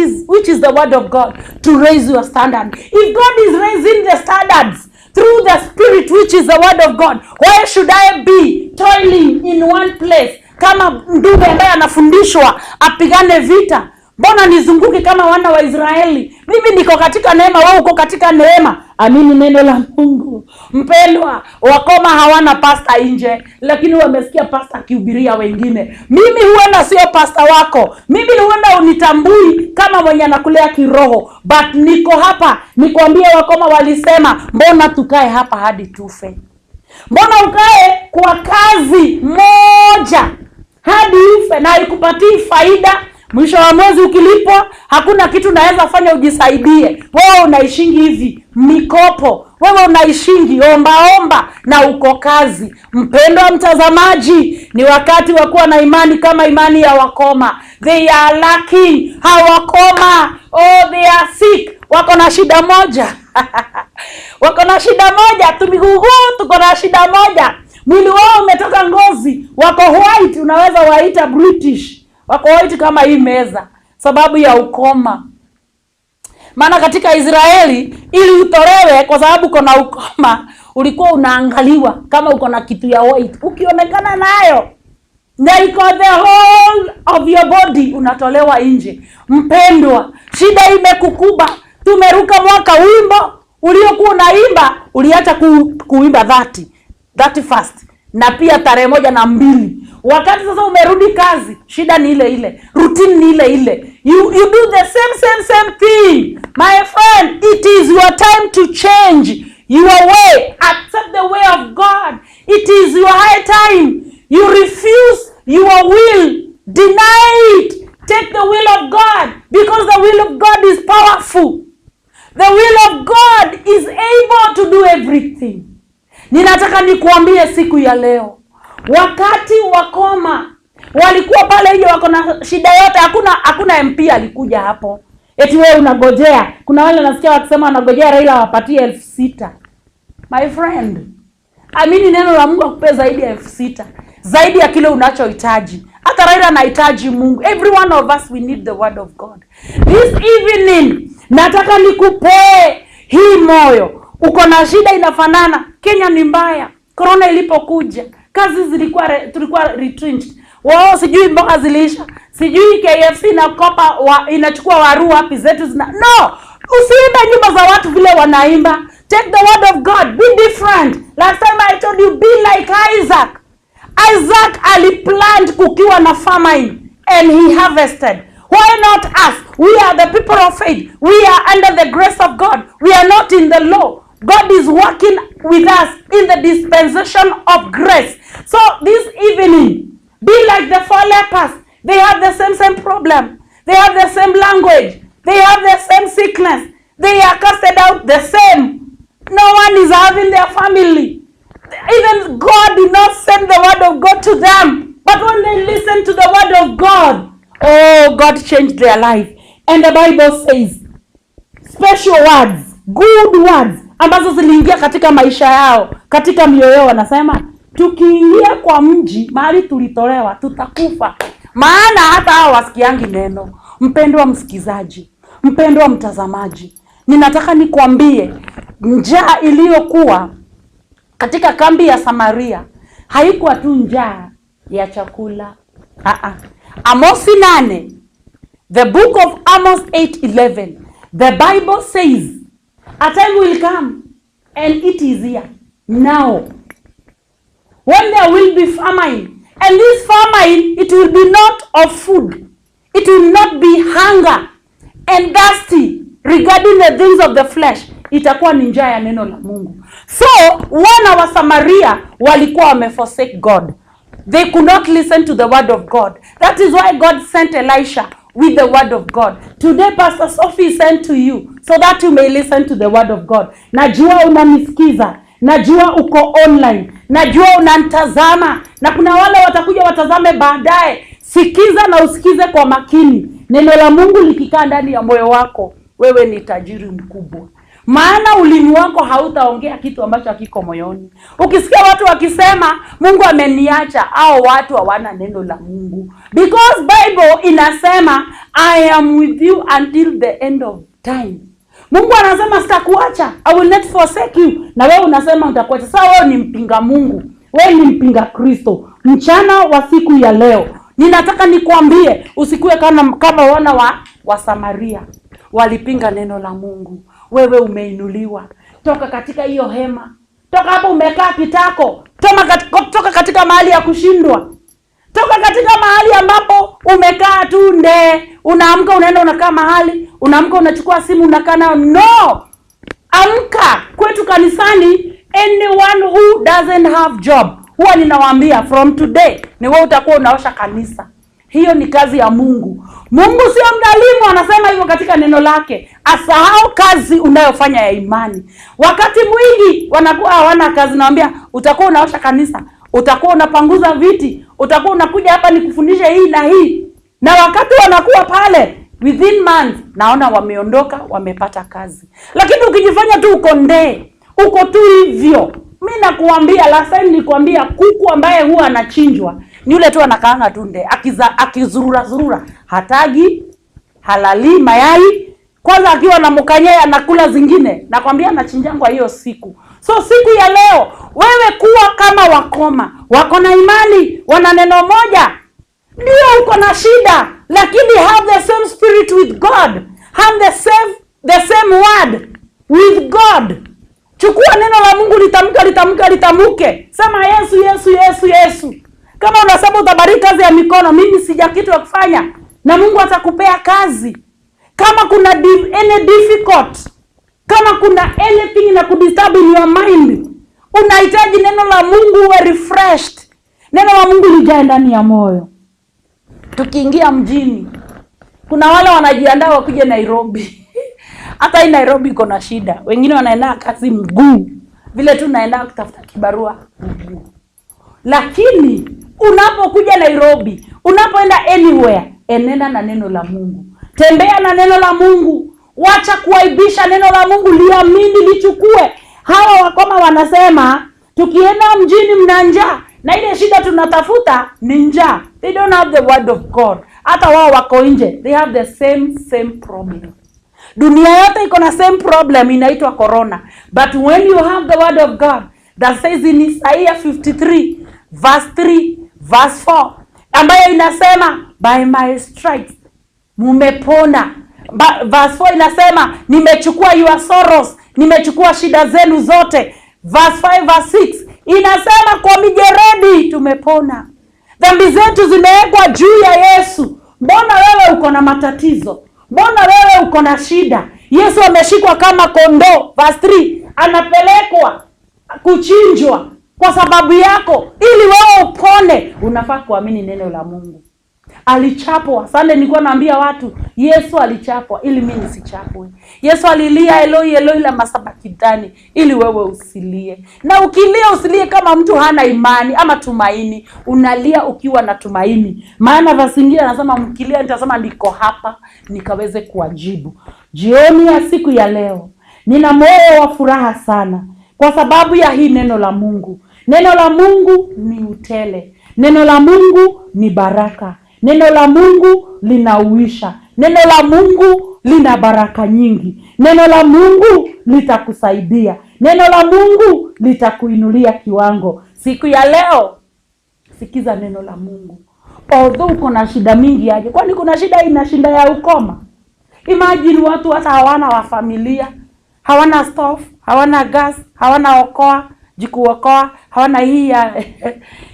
[SPEAKER 6] is the word of God, to raise your standard. If God is raising the standards through the spirit, which is the word of God, why should I be toiling in one place kama ndume ambaye anafundishwa apigane vita? Mbona nizunguke kama wana wa Israeli? Mimi niko katika neema, wewe uko katika neema. Amini neno la Mungu. Mpendwa, wakoma hawana pasta nje, lakini wamesikia pasta akihubiria wengine. Mimi huenda sio pasta wako, mimi huenda unitambui kama mwenye anakulea kiroho, but niko hapa nikwambie, wakoma walisema, mbona tukae hapa hadi tufe? Mbona ukae kwa kazi moja hadi ufe na haikupatii faida? Mwisho wa mwezi ukilipwa, hakuna kitu unaweza fanya ujisaidie. Wewe unaishingi hivi mikopo, wewe unaishingi ombaomba na uko kazi. Mpendwa mtazamaji, ni wakati wa kuwa na imani kama imani ya wakoma. They are lacking, hawakoma. Oh, they are sick, wako na shida moja, wako na shida moja, tumiguguu, tuko na shida moja. Mwili wao umetoka ngozi, wako white, unaweza waita British, wako white kama hii meza, sababu ya ukoma. Maana katika Israeli ili utolewe kwa sababu uko na ukoma, ulikuwa unaangaliwa kama uko na kitu ya white. Ukionekana nayo na iko the whole of your body, unatolewa nje. Mpendwa, shida imekukuba. Tumeruka mwaka, wimbo uliokuwa unaimba uliacha kuimba 31st na pia tarehe 1 na 2. Wakati sasa umerudi kazi, shida ni ile ile, routine ni ile ile. You do the same same same thing. My friend, it is your time to change your way. Accept the way of God. It is your high time. You refuse your will. Deny it. Take the will of God, because the will of God is powerful. The will of God is able to do everything. Ninataka nikuambie siku ya leo, wakati wakoma walikuwa pale nje wako na shida yote, hakuna MP alikuja hapo eti wewe unagojea. Kuna wale nasikia wakisema wanagojea Raila wapatie 6,000. My friend, amini neno la Mungu akupe zaidi ya 6,000, zaidi ya kile unachohitaji. Hata Raila anahitaji Mungu. Every one of us, we need the word of God. This evening nataka nikupee hii moyo. Uko na shida inafanana. Kenya ni mbaya. Corona ilipokuja, kazi zilikuwa tulikuwa retrenched. Wao sijui mboga ziliisha. Sijui KFC inakopa inachukua waru wapi zetu zina. No, usiimbe nyimbo za watu vile wanaimba. Take the word of God. Be different. Last time I told you, be like Isaac. Isaac aliplant kukiwa na famine and he harvested. Why not us? We are the people of faith. We are under the grace of God. We are not in the law. God is working with us in the dispensation of grace. So this evening, be like the four lepers. They have the same same problem. They have the same language. They have the same sickness. They are casted out the same. No one is having their family. Even God did not send the word of God to them. But when they listened to the word of God, oh, God changed their life. And the Bible says, special words, good words, ambazo ziliingia katika maisha yao, katika mioyo yao. Wanasema, tukiingia kwa mji mahali tulitolewa, tutakufa, maana hata hao wasikiangi neno. Mpendwa msikizaji, mpendwa mtazamaji, ninataka nikwambie, njaa iliyokuwa katika kambi ya Samaria haikuwa tu njaa ya chakula. Ah. Amosi 8, the book of Amos 8:11, the Bible says, a time will come, and it is here now, when there will be famine, and this famine, it will be not of food, it will not be hunger and thirsty regarding the things of the flesh, itakuwa ni njaa ya neno la Mungu. So wana wa Samaria walikuwa wameforsake God. They could not listen to the word of God. That is why God sent Elisha with the word of God. Today Pastor Sophie sent to you so that you may listen to the word of God. Najua unanisikiza, najua uko online, najua unantazama, na kuna wale watakuja watazame baadaye. Sikiza na usikize kwa makini. Neno la Mungu likikaa ndani ya moyo wako, wewe ni tajiri mkubwa. Maana ulimi wako hautaongea kitu ambacho hakiko moyoni. Ukisikia watu wakisema Mungu ameniacha, au watu hawana neno la Mungu, because Bible inasema I am with you until the end of time. Mungu anasema sitakuacha, I will not forsake you, na wewe unasema nitakuacha. Sasa wewe ni mpinga Mungu, wewe ni mpinga Kristo. Mchana wa siku ya leo ninataka nikwambie, usikuwe kama wana wa Samaria walipinga neno la Mungu. Wewe umeinuliwa toka katika hiyo hema, toka hapo umekaa kitako, toka katika mahali ya kushindwa, toka katika mahali ambapo umekaa tu nde, unaamka unaenda unakaa mahali, unaamka unachukua simu unakaa nayo. No, amka. Kwetu kanisani, anyone who doesn't have job, huwa ninawaambia from today ni wewe utakuwa unaosha kanisa. Hiyo ni kazi ya Mungu. Mungu sio mdhalimu, anasema hivyo katika neno lake. Asahau kazi unayofanya ya imani. Wakati mwingi wanakuwa hawana kazi, nawaambia utakuwa unaosha kanisa, utakuwa unapanguza viti, utakuwa unakuja hapa nikufundishe hii na hii. Na wakati wanakuwa pale within months naona wameondoka, wamepata kazi. Lakini ukijifanya tu uko ndee, uko tu hivyo, mimi nakuambia, last time nilikwambia kuku ambaye huwa anachinjwa ni yule tu anakaanga tu nde, akizurura zurura, hatagi, halali mayai. Kwanza akiwa na mkanyai anakula zingine. Nakwambia anachinjangwa hiyo siku. So siku ya leo wewe kuwa kama wakoma, wako na imani, wana neno moja. Ndio uko na shida, lakini have the same spirit with God. Have the same word with God. Chukua neno la Mungu, litamke, litamke, litamke. Sema Yesu, Yesu, Yesu, Yesu. Kama unasema utabariki kazi ya mikono, mimi sija kitu ya kufanya, na Mungu atakupea kazi. Kama kuna any difficult, kama kuna anything na kudisturb in your mind, unahitaji neno la Mungu uwe refreshed. Neno la Mungu lijae ndani ya moyo. Tukiingia mjini, kuna wale wanajiandaa wakuje Nairobi. Hata hii Nairobi iko na shida. Wengine wanaenda kazi mguu, vile tu naenda kutafuta kibarua mguu. Lakini unapokuja Nairobi, unapoenda anywhere, enenda na neno la Mungu. Tembea na neno la Mungu. Wacha kuaibisha neno la Mungu, liamini, lichukue. Hawa wakoma wanasema tukienda mjini mna njaa, na ile shida tunatafuta ni njaa. They don't have the word of God. Hata wao wako nje, they have the same problem. Dunia yote iko na same problem, inaitwa corona. But when you have the word of God that says in Isaiah 53 verse 3 verse 4, ambayo inasema by my stripes mumepona. Verse 4 inasema nimechukua your sorrows, nimechukua shida zenu zote. Verse 5 verse 6 inasema kwa mijeredi tumepona, dhambi zetu zimewekwa juu ya Yesu. Mbona wewe uko na matatizo? Mbona wewe uko na shida? Yesu ameshikwa kama kondoo, verse 3, anapelekwa kuchinjwa kwa sababu yako ili wewe upone. Unafaa kuamini neno la Mungu. Alichapwa. Sunday nilikuwa naambia watu, Yesu alichapwa ili mimi nisichapwe. Yesu alilia Eloi Eloi lama sabakithani ili wewe usilie. Na ukilia usilie kama mtu hana imani ama tumaini. Unalia ukiwa na tumaini. Maana verse nyingine anasema mkilia nitasema niko hapa nikaweze kuwajibu. Jioni ya siku ya leo nina moyo wa furaha sana kwa sababu ya hii neno la Mungu. Neno la Mungu ni utele. Neno la Mungu ni baraka. Neno la Mungu linauisha. Neno la Mungu lina baraka nyingi. Neno la Mungu litakusaidia. Neno la Mungu litakuinulia kiwango. Siku ya leo sikiza neno la Mungu. Although uko na shida mingi aje, kwani kuna shida inashinda ya ukoma? Imagine watu hata hawana wa familia, hawana stove, hawana gas, hawana okoa, jikuokoa, hawana hii ya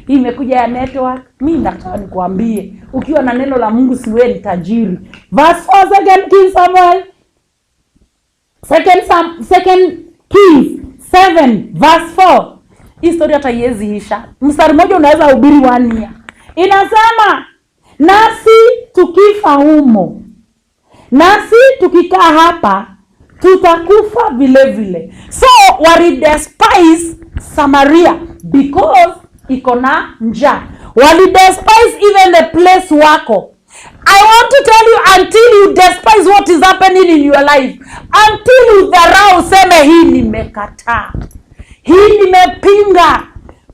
[SPEAKER 6] hii imekuja ya network. Mimi nataka nikuambie, ukiwa na neno la Mungu si wewe ni tajiri. Verse 4, 2 Kings Samuel, 2 Kings 7 verse 4. Hii story hata haiwezi isha. Mstari mmoja unaweza hubiri 1 year. Inasema nasi tukifa humo, nasi tukikaa hapa tutakufa vile vile. So wali despise Samaria because iko na njaa. Wali despise even the place wako. I want to tell you, until you despise what is happening in your life, until you dharau, useme hii nimekataa, hii nimepinga.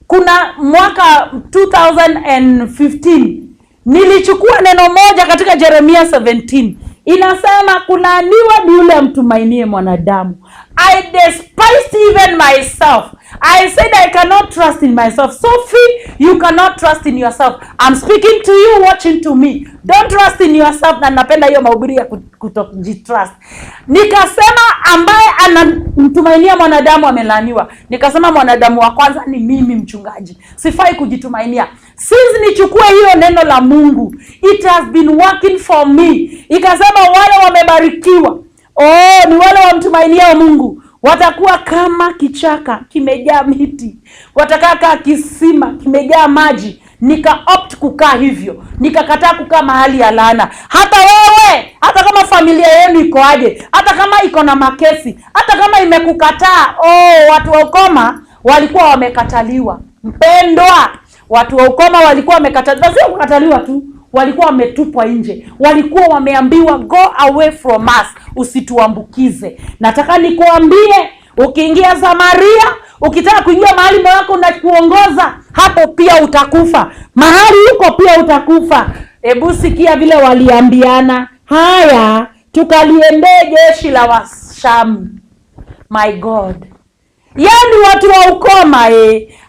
[SPEAKER 6] Kuna mwaka 2015 nilichukua neno moja katika Jeremia 17, inasema kulaaniwa ni yule amtumainie mwanadamu. I despised even myself. I said I cannot trust in myself. Sophie, you cannot trust in yourself. I'm speaking to you, watching to me. Don't trust in yourself. Na napenda hiyo mahubiri ya kutojitrust. Nikasema ambaye anamtumainia mwanadamu amelaaniwa. Nikasema mwanadamu wa kwanza ni mimi mchungaji. Sifai kujitumainia. Since nichukue hiyo neno la Mungu, it has been working for me. Ikasema wale wamebarikiwa, oh, ni wale wamtumainiao Mungu, watakuwa kama kichaka kimejaa miti, watakaa kaa kisima kimejaa maji. Nika opt kukaa hivyo, nikakataa kukaa mahali ya laana. Hata wewe, hata kama familia yenu iko aje, hata kama iko na makesi, hata kama imekukataa. Oh, watu wa ukoma walikuwa wamekataliwa. Mpendwa, watu wa ukoma walikuwa wamekataliwa, sio kukataliwa tu, walikuwa wametupwa nje, walikuwa wameambiwa go away from us, usituambukize. Nataka nikuambie, ukiingia Samaria, ukitaka kuingia mahali moyo wako unakuongoza, hapo pia utakufa, mahali huko pia utakufa. Hebu sikia vile waliambiana, haya tukaliendee jeshi la Washamu. My God, yaani watu wa ukoma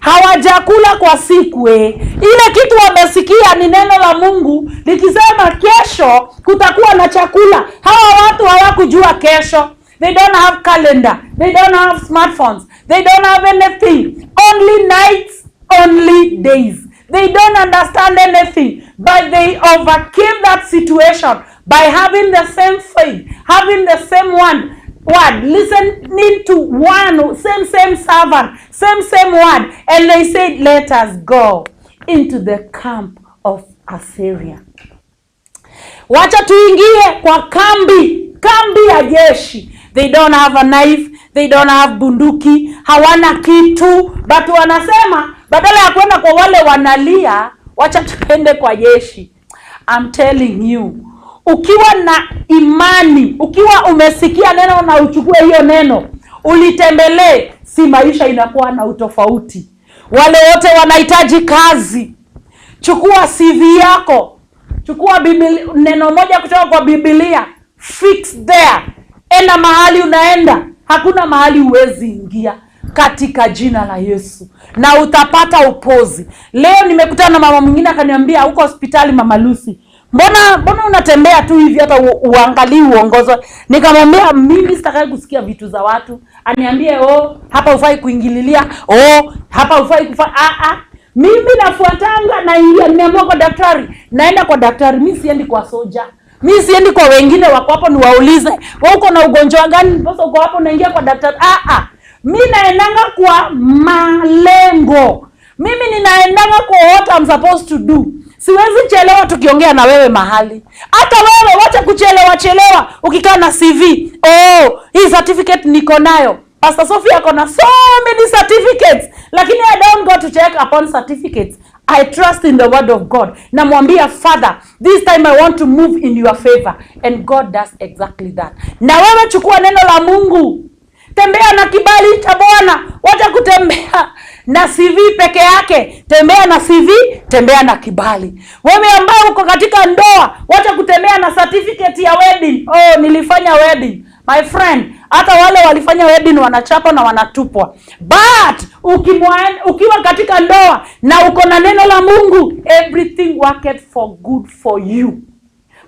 [SPEAKER 6] hawajakula kwa siku Ile kitu wamesikia ni neno la Mungu likisema kesho kutakuwa na chakula. Hawa watu hawakujua kesho. They don't have calendar. They don't have smartphones. They don't have anything. Only nights, only days. They don't understand anything, but they overcame that situation by having the same faith, having the same one word, listening to one same servant, same word, and they said, let us go into the camp of Assyria. Wacha tuingie kwa kambi ya jeshi. They don't have a knife, they don't have bunduki, hawana kitu, but wanasema badala ya kwenda kwa wale wanalia, wacha tuende kwa jeshi. I'm telling you, ukiwa na imani, ukiwa umesikia neno na uchukue hiyo neno, ulitembelee, si maisha inakuwa na utofauti. Wale wote wanahitaji kazi, chukua CV yako, chukua Biblia, neno moja kutoka kwa Biblia, fix there. Enda mahali unaenda, hakuna mahali huwezi ingia katika jina la Yesu, na utapata upozi. Leo nimekutana na mama mwingine akaniambia huko hospitali, Mama Lucy, mbona unatembea tu hivi hata uangalii uongozo? Nikamwambia mimi sitaki kusikia vitu za watu. Aniambie oh, hapa hufai kuingililia, oh, hapa hufai kufa. Mimi nafuatanga na ingia, nimeamua kwa daktari, naenda kwa daktari, mimi siendi kwa soja. Mimi siendi kwa wengine wako hapo niwaulize, wewe uko na ugonjwa gani? Sasa uko hapo naingia kwa daktari. Mimi naendanga kwa malengo. Mimi ninaendanga kwa what I'm supposed to do. Siwezi chelewa tukiongea na wewe mahali. Hata wewe wacha kuchelewa chelewa ukikaa na CV. Oh, hii certificate niko nayo. Pastor Sophie ako na so many certificates, lakini I don't go to check upon certificates. I trust in the word of God. Namwambia Father, this time I want to move in your favor, and God does exactly that. Na wewe chukua neno la Mungu. Tembea na kibali cha Bwana. Wacha kutembea na CV peke yake. Tembea na CV, tembea na kibali. Wewe ambaye uko katika ndoa, wacha kutembea na certificate ya wedding. Oh, nilifanya wedding. My friend, hata wale walifanya wedding wanachapa na wanatupwa. But ukiwa katika ndoa na uko na neno la Mungu, everything worketh for good for you,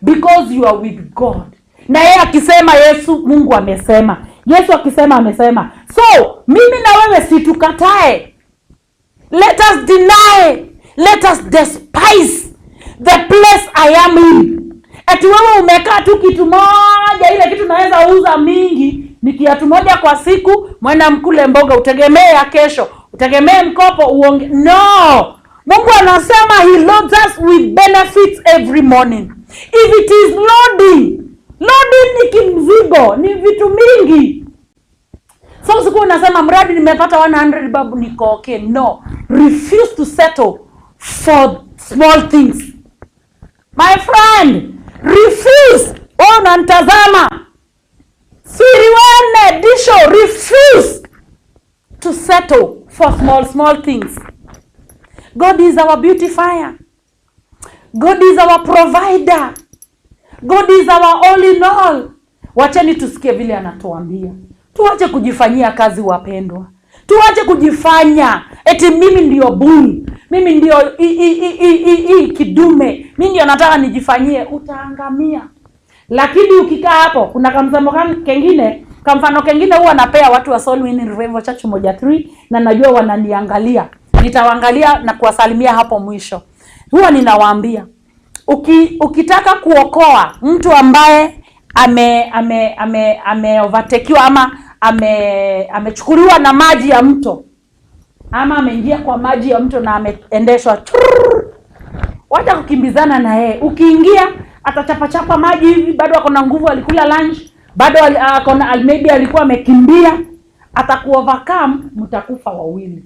[SPEAKER 6] because you are with God. Na yeye akisema Yesu, Mungu amesema. Yesu akisema amesema. So, mimi na wewe situkatae. Let us deny, let us despise the place I am in. Ati wewe umekaa tu kitu moja, ile kitu naweza uza mingi, ni kiatu moja kwa siku, mwenda mkule mboga, utegemee ya kesho, utegemee mkopo, uonge. No! Mungu anasema he loads us with benefits every morning. If it is loading, loading ni kimzigo, ni vitu mingi. So siku unasema mradi nimepata 100 babu niko okay. No, refuse to settle for small things. My friend, refuse. Wewe unanitazama, siriwane disho, refuse to settle for small small things. God is our beautifier. God is our provider. God is our all in all. Wacheni tusikie vile anatuambia. Tuache kujifanyia kazi wapendwa. Tuache kujifanya eti mimi ndio bull, mimi ndio kidume, mimi ndio nataka nijifanyie. Utaangamia. Lakini ukikaa hapo, kuna kamsemo kengine, kamfano kengine huwa napea watu wa Soul Winning Revival Church 13, na najua wananiangalia. Nitawaangalia na kuwasalimia hapo mwisho. Huwa ninawaambia, ukitaka kuokoa mtu ambaye ame overtakiwa ama amechukuliwa na maji ya mto, ama ameingia kwa maji ya mto na ameendeshwa, wacha kukimbizana na yeye. Ukiingia atachapachapa maji hivi, bado ako na nguvu, alikula lunch, bado maybe alikuwa amekimbia, atakuovercome, mtakufa wawili.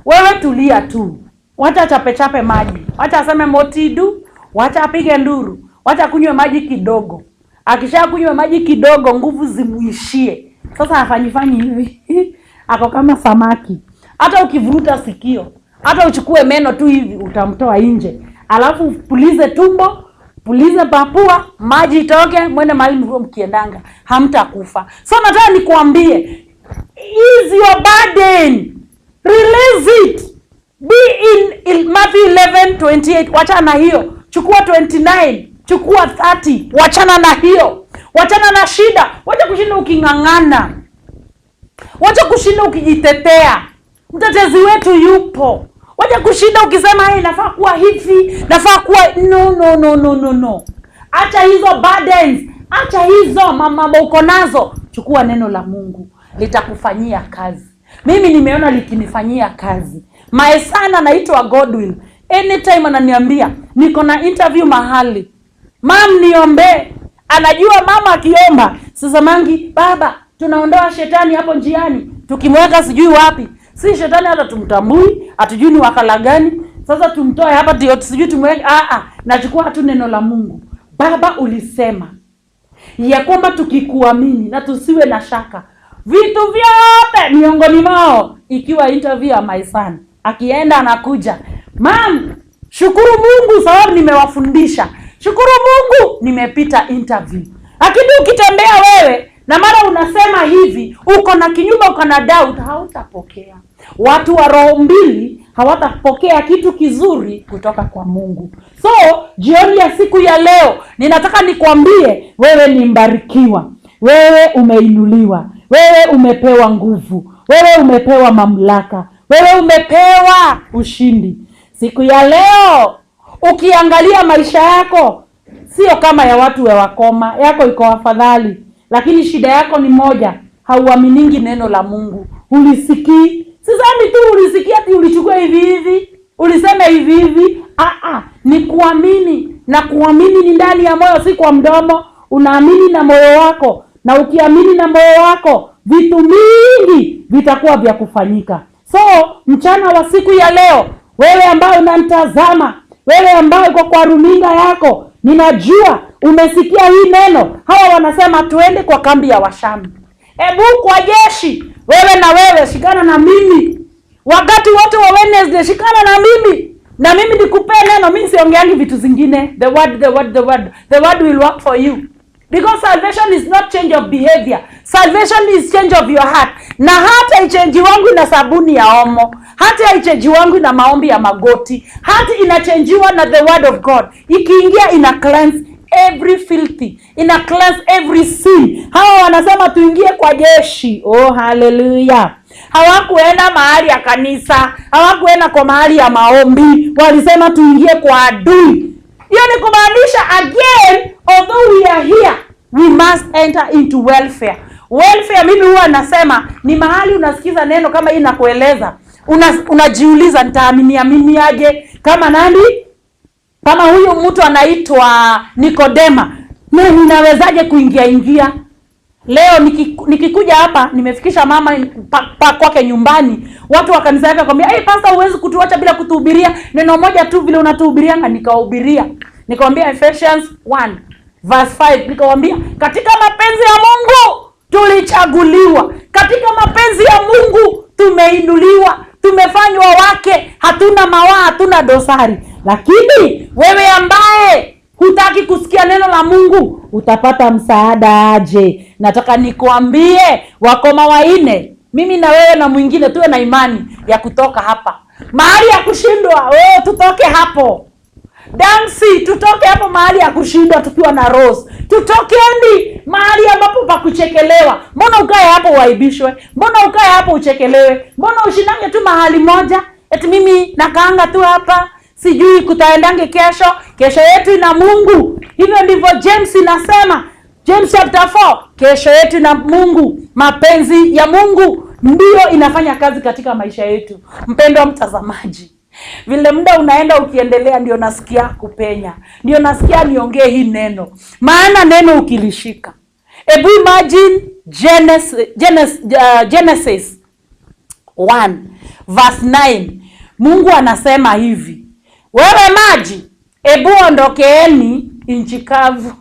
[SPEAKER 6] Wewe tulia tu, wacha chapechape maji, wacha aseme motidu, wacha apige nduru, wacha kunywe maji kidogo. Akisha kunywa maji kidogo, nguvu zimuishie. Sasa afanyifanyi hivi ako kama samaki. Hata ukivuruta sikio, hata uchukue meno tu hivi, utamtoa nje. Alafu pulize tumbo, pulize papua, maji itoke, mwende mahali mlikuwa mkiendanga, hamtakufa. So nataka nikuambie, is your burden, release it. Be in Matthew 11:28, wachana na hiyo. Chukua 29, chukua 30, wachana na hiyo. Wachana na shida, wacha kushinda uking'ang'ana. Wacha kushinda ukijitetea. Mtetezi wetu yupo. Wacha kushinda ukisema hey, nafaa kuwa hivi, nafaa kuwa no no no no no no. Acha hizo burdens, acha hizo mambo uko nazo. Chukua neno la Mungu, litakufanyia kazi. Mimi nimeona likinifanyia kazi. My son anaitwa Godwill. Anytime ananiambia niko na interview mahali, mam niombe. Anajua mama akiomba, sasa mangi baba tunaondoa shetani hapo njiani, tukimweka sijui wapi. Si shetani hata tumtambui, hatujui ni wakala gani. Sasa tumtoe hapa ndio sijui tumweke. Nachukua tu neno la Mungu. Baba ulisema ya kwamba tukikuamini na tusiwe na shaka, vitu vyote miongoni mwao ikiwa interview ya my son. Akienda anakuja, mam, shukuru Mungu sababu nimewafundisha. Shukuru Mungu nimepita interview. Lakini ukitembea wewe na mara unasema hivi, uko na kinyume, uko na doubt, hautapokea. Watu wa roho mbili hawatapokea kitu kizuri kutoka kwa Mungu. So jioni ya siku ya leo ninataka nikwambie, wewe ni mbarikiwa, wewe umeinuliwa, wewe umepewa nguvu, wewe umepewa mamlaka, wewe umepewa ushindi. Siku ya leo ukiangalia maisha yako sio kama ya watu wa wakoma, yako iko afadhali. Lakini shida yako ni moja, hauaminingi neno la Mungu. Ulisikii. Sisemi tu ulisikia ati ulichukua hivi hivi, ulisema hivi hivi. Ni kuamini, na kuamini ni ndani ya moyo, si kwa mdomo. Unaamini na moyo wako, na ukiamini na moyo wako vitu mingi vitakuwa vya kufanyika. So mchana wa siku ya leo, wewe ambaye unanitazama, wewe ambaye uko kwa runinga yako, ninajua umesikia hii neno. Hawa wanasema tuende kwa kambi ya Washamu. Ebu kwa jeshi, wewe na wewe shikana na mimi. Wakati wote wa Wednesday shikana na mimi. Na mimi nikupe neno, mimi siongeangi vitu zingine. The word, the word, the word. The word will work for you. Because salvation is not change of behavior. Salvation is change of your heart. Na hata haichange wangu na sabuni ya Omo. Hata haichange wangu na maombi ya magoti. Hata inachangiwa na the word of God. Ikiingia ina cleanse every filthy, ina cleanse every sin. Hawa wanasema tuingie kwa jeshi. Oh, hallelujah. Hawakuenda mahali ya kanisa, hawakuenda kwa mahali ya maombi, walisema tuingie kwa adui. Hiyo ni kumaanisha again, although we are here, we must enter into welfare. Welfare mimi huwa nasema ni mahali unasikiza neno kama hii nakueleza, unajiuliza nitaamini amini aje kama nani? Kama huyu mtu anaitwa Nikodema, na ninawezaje kuingia ingia? Leo nikikuja hapa nimefikisha mama kwake nyumbani, watu wa kanisa yake wakamwambia, "Hey pastor, huwezi kutuacha bila kutuhubiria neno moja tu vile unatuhubirianga." Nikawahubiria. Nikamwambia Ephesians 1 verse 5, nikamwambia katika mapenzi ya Mungu tulichaguliwa, katika mapenzi ya Mungu tumeinuliwa, tumefanywa wake, hatuna mawaa, hatuna dosari. Lakini wewe ambaye hutaki kusikia neno la Mungu utapata msaada aje? Nataka nikuambie wakoma wanne, mimi na wewe na mwingine, tuwe na imani ya kutoka hapa mahali ya kushindwa. Oh, tutoke hapo Dansi, tutoke hapo mahali ya kushindwa tukiwa na rose. Tutokeni mahali ambapo pa kuchekelewa. Mbona ukae hapo uaibishwe? Mbona ukae hapo uchekelewe? Mbona ushindange tu mahali moja? Eti mimi nakaanga tu hapa, sijui kutaendange kesho. Kesho yetu ina Mungu. Hivyo ndivyo James inasema. James chapter 4, kesho yetu ina Mungu. Mapenzi ya Mungu ndiyo inafanya kazi katika maisha yetu. Mpendwa mtazamaji, vile muda unaenda ukiendelea, ndio nasikia kupenya, ndio nasikia niongee hii neno, maana neno ukilishika. Ebu imagine Genesis 1 verse 9, Mungu anasema hivi: wewe maji, ebu ondokeeni nchi kavu.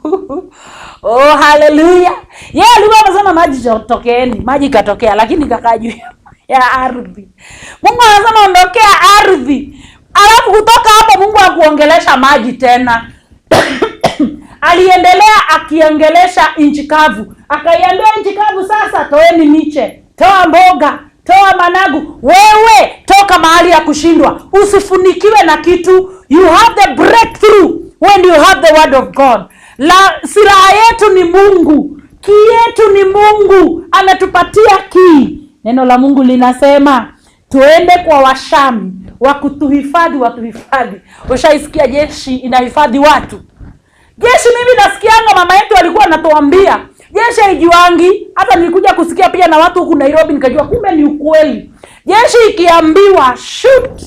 [SPEAKER 6] Oh, haleluya! Yeye alikuwa anasema maji tokeeni, maji ikatokea, lakini ikakaa juu ya ardhi. Mungu anasema ondokea ardhi. Alafu kutoka hapo Mungu hakuongelesha maji tena. Aliendelea akiongelesha nchi kavu. Akaiambia nchi kavu, sasa toeni miche, toa mboga, toa managu. Wewe toka mahali ya kushindwa, usifunikiwe na kitu. You have the breakthrough when you have the word of God. La, silaha yetu ni Mungu, kii yetu ni Mungu, ametupatia kii. Neno la Mungu linasema tuende kwa Washami wa kutuhifadhi, watuhifadhi. Ushaisikia jeshi inahifadhi watu? Jeshi, mimi nasikianga mama yetu alikuwa anatuambia jeshi haijuangi. Hata nilikuja kusikia pia na watu huku Nairobi, nikajua kumbe ni ukweli. Jeshi ikiambiwa shoot,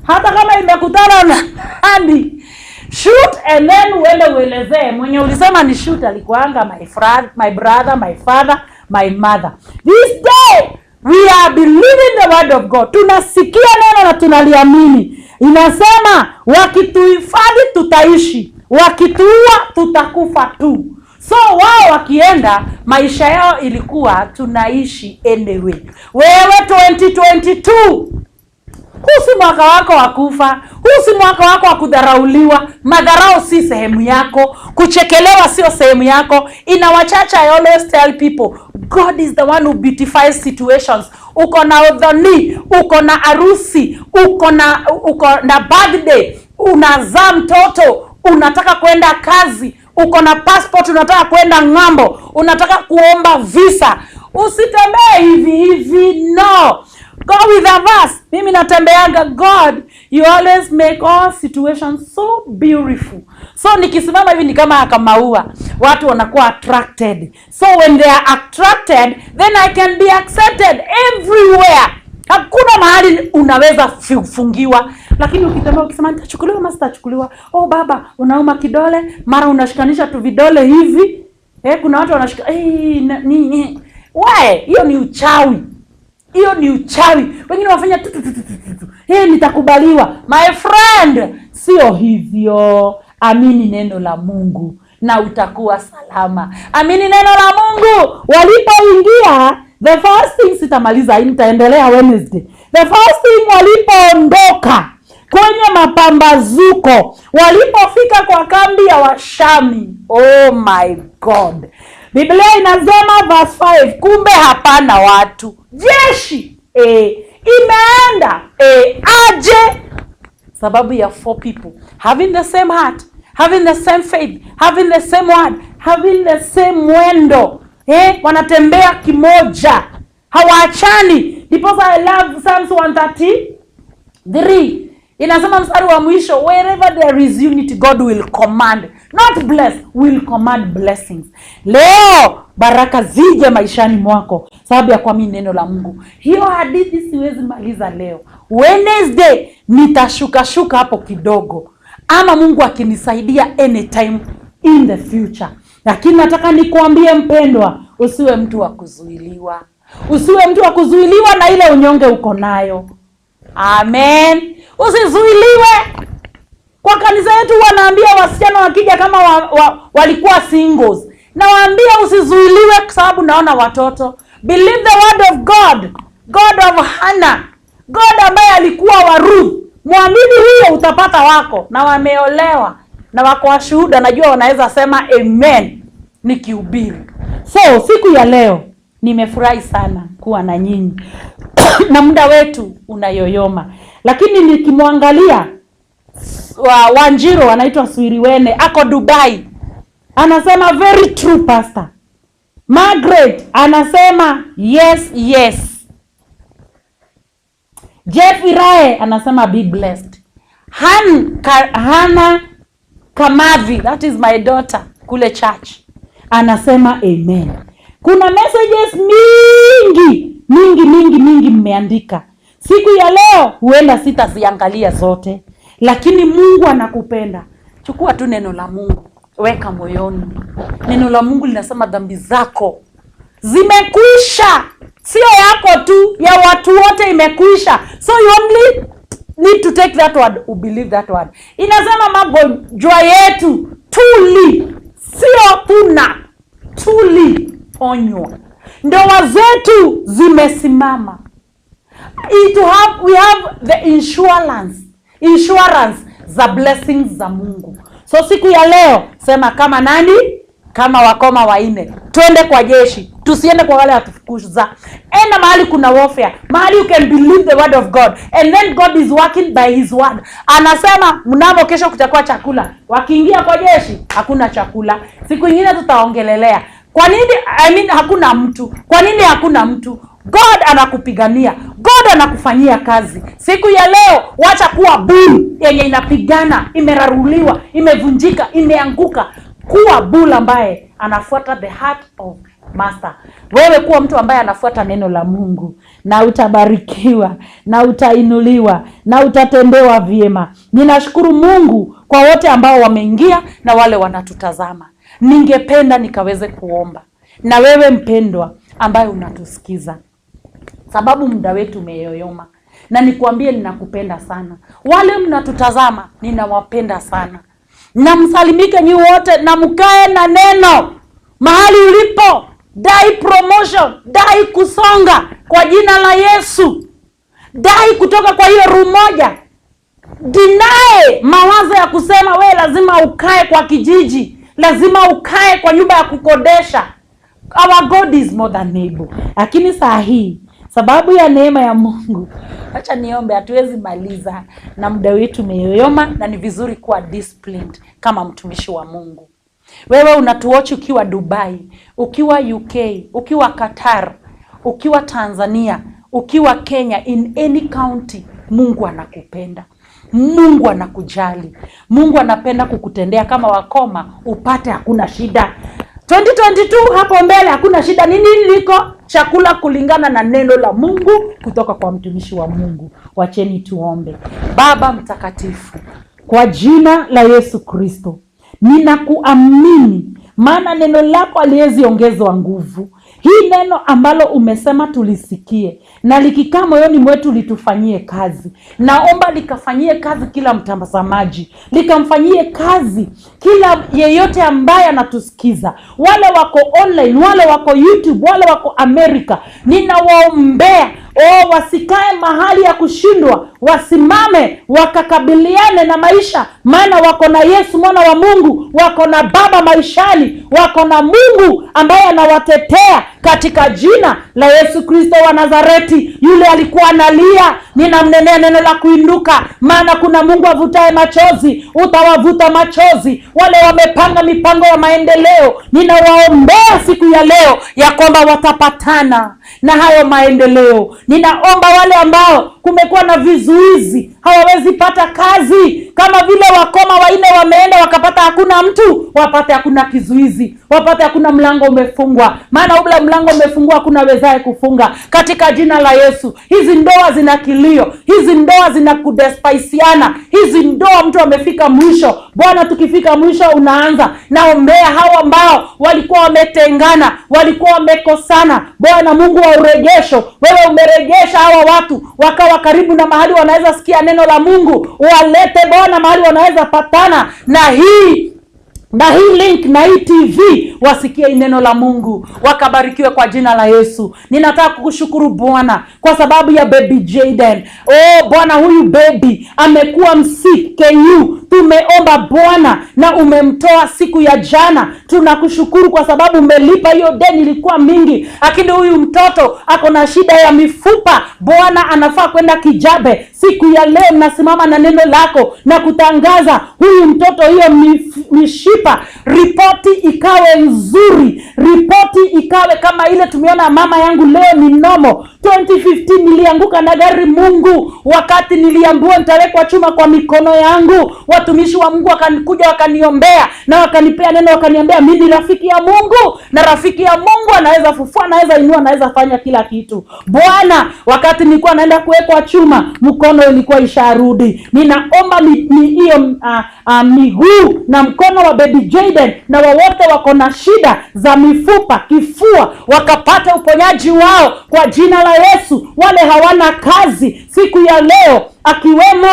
[SPEAKER 6] hata kama imekutana na nani, shoot and then uende uelezee mwenye ulisema ni shoot alikuanga my friend, my brother, my father, my mother. This day we are believing the word of God. Tunasikia neno na tunaliamini. Inasema wakituhifadhi tutaishi, wakituua tutakufa tu. So wao wakienda, maisha yao ilikuwa tunaishi anyway. Wewe 2022, huu si mwaka wako wa kufa, huu si mwaka wako wa kudharauliwa. Madharau si sehemu yako, kuchekelewa sio sehemu yako. In our church I always tell people, God is the one who beautifies situations. Uko na udhoni, uko na harusi, uko na birthday, unazaa mtoto, unataka kwenda kazi, uko na passport, unataka kwenda ng'ambo, unataka kuomba visa. Usitembee hivi hivi, no. Go with a verse. Mimi natembeanga, God, you always make all situations so beautiful. So nikisimama hivi ni kama kamaua, watu wanakuwa attracted. So when they are attracted, then I can be accepted everywhere. Hakuna mahali unaweza fungiwa. Lakini ukitembea ukisema nitachukuliwa ama sitachukuliwa, oh baba, unauma kidole, mara unashikanisha tu vidole hivi. Kuna watu wanashika nini? We, hiyo ni uchawi. Hiyo ni uchawi. Wengine wafanya tu tu tu tu tu tu. Hey, nitakubaliwa. My friend, sio hivyo. Amini neno la Mungu na utakuwa salama. Amini neno la Mungu. Walipoingia, the first thing, sitamaliza hii, nitaendelea Wednesday. The first thing, walipoondoka kwenye mapambazuko, walipofika kwa kambi ya Washami, oh my God. Biblia inasema verse 5, kumbe hapana watu. Jeshi imeenda aje? Sababu ya four people having the same heart, having the same faith, having the same word, having the same mwendo. Wanatembea kimoja, hawaachani. Ndiposa I love Psalms 133 inasema mstari wa mwisho, wherever there is unity, God will command, not bless, will command blessings. Leo baraka zije maishani mwako sababu ya kuamini neno la Mungu. Hiyo hadithi siwezi maliza leo. Wednesday nitashuka shuka hapo kidogo, ama Mungu akinisaidia anytime in the future. Lakini nataka nikuambie mpendwa, usiwe mtu wa kuzuiliwa, usiwe mtu wa kuzuiliwa na ile unyonge uko nayo. Amen. Usizuiliwe kwa kanisa yetu wanaambia wasichana wakija kama walikuwa singles, nawaambia usizuiliwe kwa sababu naona watoto. Believe the word of God, God of Hannah, God ambaye alikuwa wa Ruth. Muamini huyo utapata wako. Na wameolewa na wako washuhuda, najua wanaweza sema amen nikihubiri. So siku ya leo nimefurahi sana kuwa na nyinyi na muda wetu unayoyoma, lakini nikimwangalia Wanjiro anaitwa Swiriwene, ako Dubai, anasema very true pastor. Margaret anasema yes yes. Jeff Irae anasema be blessed. Hannah Kamavi, that is my daughter kule church, anasema amen. Kuna messages mingi mingi mingi mingi mmeandika siku ya leo, huenda sitaziangalia zote, lakini Mungu anakupenda. Chukua tu neno la Mungu, weka moyoni. Neno la Mungu linasema dhambi zako zimekwisha, sio yako tu, ya watu wote imekwisha. So you only need to take that word, you believe that word. Inasema magonjwa yetu tuli, sio tuna, tuli ponywa, ndoa zetu zimesimama. We have the insurance za blessings za Mungu. So siku ya leo sema kama nani? Kama wakoma waine. Twende kwa jeshi, tusiende kwa wale watufukuza. Enda mahali kuna warfare, mahali you can believe the word of God, and then God is working by his word. Anasema mnamo kesho kutakuwa chakula. Wakiingia kwa jeshi hakuna chakula. Siku nyingine tutaongelelea kwa nini, I mean, hakuna mtu. Kwa nini hakuna mtu? God anakupigania, God anakufanyia kazi. Siku ya leo wacha kuwa bull yenye inapigana, imeraruliwa, imevunjika, imeanguka. Kuwa bull ambaye anafuata the heart of master. Wewe kuwa mtu ambaye anafuata neno la Mungu, na utabarikiwa, na utainuliwa, na utatendewa vyema. Ninashukuru Mungu kwa wote ambao wameingia na wale wanatutazama. Ningependa nikaweze kuomba na wewe mpendwa ambaye unatusikiza, sababu muda wetu umeyoyoma, na nikuambie ninakupenda sana. Wale mnatutazama ninawapenda sana, na msalimike nyi wote, na mkae na neno mahali ulipo. Dai promotion, dai kusonga kwa jina la Yesu, dai kutoka kwa hiyo room moja. Deny mawazo ya kusema we lazima ukae kwa kijiji, lazima ukae kwa nyumba ya kukodesha. Our God is more than able. Lakini saa hii sababu ya neema ya Mungu, acha niombe, hatuwezi maliza na muda wetu umeyoyoma, na ni vizuri kuwa disciplined kama mtumishi wa Mungu. Wewe unatuwatch ukiwa Dubai, ukiwa UK, ukiwa Qatar, ukiwa Tanzania, ukiwa Kenya, in any county, Mungu anakupenda. Mungu anakujali. Mungu anapenda kukutendea kama wakoma upate, hakuna shida. 2022 hapo mbele hakuna shida. Nini liko chakula kulingana na neno la Mungu kutoka kwa mtumishi wa Mungu. Wacheni tuombe. Baba mtakatifu, kwa jina la Yesu Kristo, ninakuamini, maana neno lako haliwezi ongezwa nguvu. Hii neno ambalo umesema tulisikie na likikaa moyoni mwetu litufanyie kazi. Naomba likafanyie kazi kila mtazamaji, likamfanyie kazi kila yeyote ambaye anatusikiza, wale wako online, wale wako YouTube, wale wako Amerika. Ninawaombea wasikae mahali ya kushindwa, wasimame wakakabiliane na maisha, maana wako na Yesu mwana wa Mungu, wako na Baba maishani, wako na Mungu ambaye anawatetea katika jina la Yesu Kristo wa Nazareti. Yule alikuwa analia, ninamnenea neno la kuinuka, maana kuna Mungu avutaye machozi, utawavuta machozi. Wale wamepanga mipango ya maendeleo, ninawaombea siku ya leo ya kwamba watapatana na hayo maendeleo. Ninaomba wale ambao kumekuwa na vizuizi, hawawezi pata kazi, kama vile wakoma waine wameenda wakapata hakuna mtu, wapate hakuna kizuizi, wapate hakuna mlango umefungwa, maana ule mlango umefungwa hakuna wezaye kufunga, katika jina la Yesu. Hizi ndoa zina kilio, hizi ndoa zina kudespisiana, hizi ndoa mtu amefika mwisho. Bwana, tukifika mwisho unaanza. Naombea hao ambao walikuwa wametengana, walikuwa wamekosana. Bwana Mungu wa urejesho, wewe umerejesha hawa watu wakawa karibu na mahali wanaweza sikia neno la Mungu. Walete Bwana Bwana mahali wanaweza patana na hii link na hii TV, wasikie neno la Mungu, wakabarikiwe kwa jina la Yesu. Ninataka kukushukuru Bwana kwa sababu ya baby Jaden. Oh Bwana, huyu baby amekuwa msick KU. Tumeomba Bwana na umemtoa siku ya jana. Tunakushukuru kwa sababu umelipa hiyo deni, ilikuwa mingi, lakini huyu mtoto ako na shida ya mifupa. Bwana, anafaa kwenda Kijabe. Siku ya leo nasimama na neno lako na kutangaza huyu mtoto, hiyo mishipa, ripoti ikawe nzuri, ripoti ikawe kama ile tumeona mama yangu leo ni nomo. 2015 nilianguka na gari Mungu, wakati niliambiwa nitawekwa chuma kwa mikono yangu, watumishi wa Mungu wakanikuja wakaniombea na wakanipea neno, wakaniambia mimi ni rafiki ya Mungu, na rafiki ya Mungu anaweza fufua, anaweza inua, anaweza fanya kila kitu. Bwana, wakati nilikuwa naenda kuwekwa chuma, mkono ilikuwa isharudi. Ninaomba hiyo miguu na mkono wa baby Jaden na wowote wako na shida za mifupa, kifua, wakapata uponyaji wao kwa jina la Yesu. Wale hawana kazi siku ya leo, akiwemo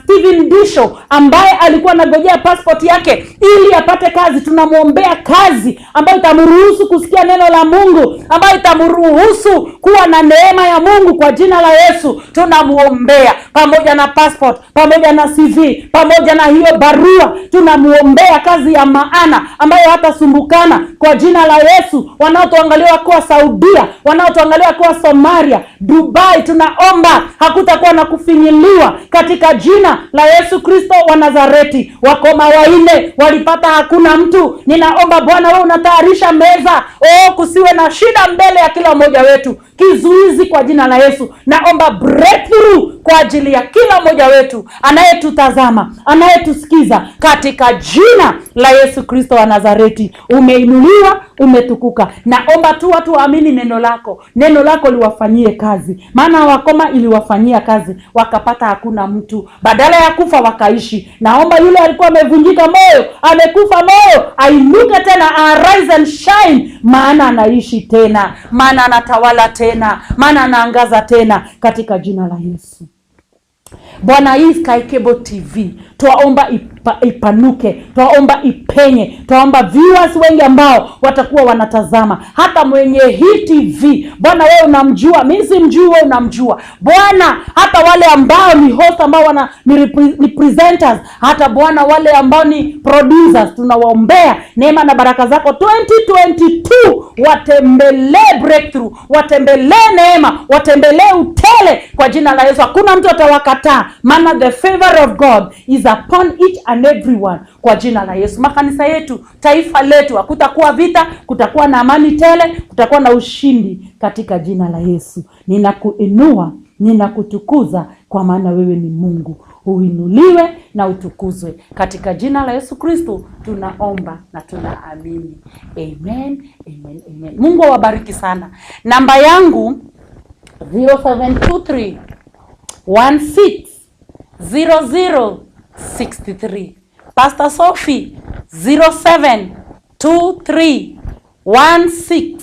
[SPEAKER 6] Steven Disho ambaye alikuwa anagojea passport yake ili apate kazi, tunamwombea kazi ambayo itamruhusu kusikia neno la Mungu, ambayo itamruhusu kuwa na neema ya Mungu kwa jina la Yesu. Tunamuombea pamoja na passport, pamoja na CV, pamoja na hiyo barua, tunamuombea kazi ya maana ambayo hatasumbukana kwa jina la Yesu. Wanaotuangalia wakiwa Saudia, wanaotuangalia wakiwa Somalia, Dubai, tunaomba hakutakuwa na kufinyiliwa katika jina la Yesu Kristo wa Nazareti. Wakoma 4 walipata hakuna mtu. Ninaomba Bwana, wewe unatayarisha meza, oh, kusiwe na shida mbele ya kila mmoja wetu, kizuizi kwa jina la Yesu. Naomba breakthrough kwa ajili ya kila mmoja wetu anayetutazama, anayetusikiza katika jina la Yesu Kristo wa Nazareti. Umeinuliwa, umetukuka. Naomba tu watu waamini neno lako, neno lako liwafanyie kazi, maana wakoma iliwafanyia kazi, wakapata hakuna mtu, badala ya kufa wakaishi. Naomba yule alikuwa amevunjika moyo, amekufa moyo, ainuke tena, arise and shine, maana anaishi tena, maana anatawala tena, maana anaangaza tena katika jina la Yesu. Bwana, hii Sky Cable TV twaomba ipanuke, twaomba ipenye, twaomba viewers wengi ambao watakuwa wanatazama. Hata mwenye hii TV Bwana, wewe unamjua, mimi simjui, wewe unamjua Bwana. Hata wale ambao ni host, ambao ni presenters, hata Bwana wale ambao ni producers, tunawaombea neema na baraka zako 2022. Watembelee breakthrough, watembelee neema, watembelee utele kwa jina la Yesu. Hakuna mtu atawakataa, maana the favor of God is upon each and everyone kwa jina la Yesu. Makanisa yetu, taifa letu, hakutakuwa vita, kutakuwa na amani tele, kutakuwa na ushindi katika jina la Yesu. Ninakuinua, ninakutukuza kwa maana wewe ni Mungu. Uinuliwe na utukuzwe katika jina la Yesu Kristo tunaomba na tunaamini. Amen, amen, amen. Mungu awabariki sana. Namba yangu 0723 16 00 63. Pastor Sophie 0723 16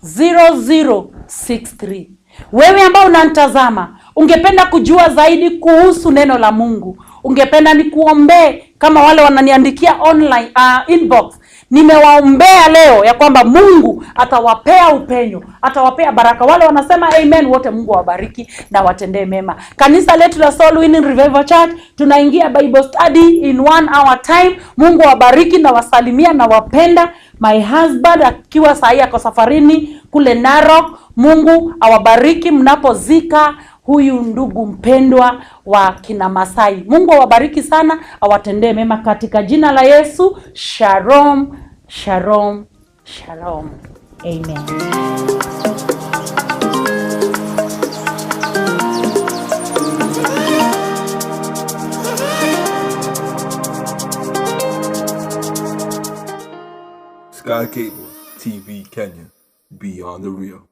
[SPEAKER 6] 00 63. Wewe ambao unanitazama, ungependa kujua zaidi kuhusu neno la Mungu, ungependa nikuombee kama wale wananiandikia online inbox, nimewaombea leo ya kwamba Mungu atawapea upenyo, atawapea baraka. Wale wanasema amen wote, Mungu awabariki na watendee mema. Kanisa letu la Soul Winning Revival Church tunaingia Bible study in 1 hour time. Mungu awabariki na wasalimia na wapenda. My husband akiwa sahi ako safarini kule Narok. Mungu awabariki mnapozika huyu ndugu mpendwa wa kina Masai. Mungu awabariki sana, awatendee mema katika jina la Yesu. Shalom, shalom, shalom. Amen.
[SPEAKER 3] Sky Cable TV Kenya, beyond the real.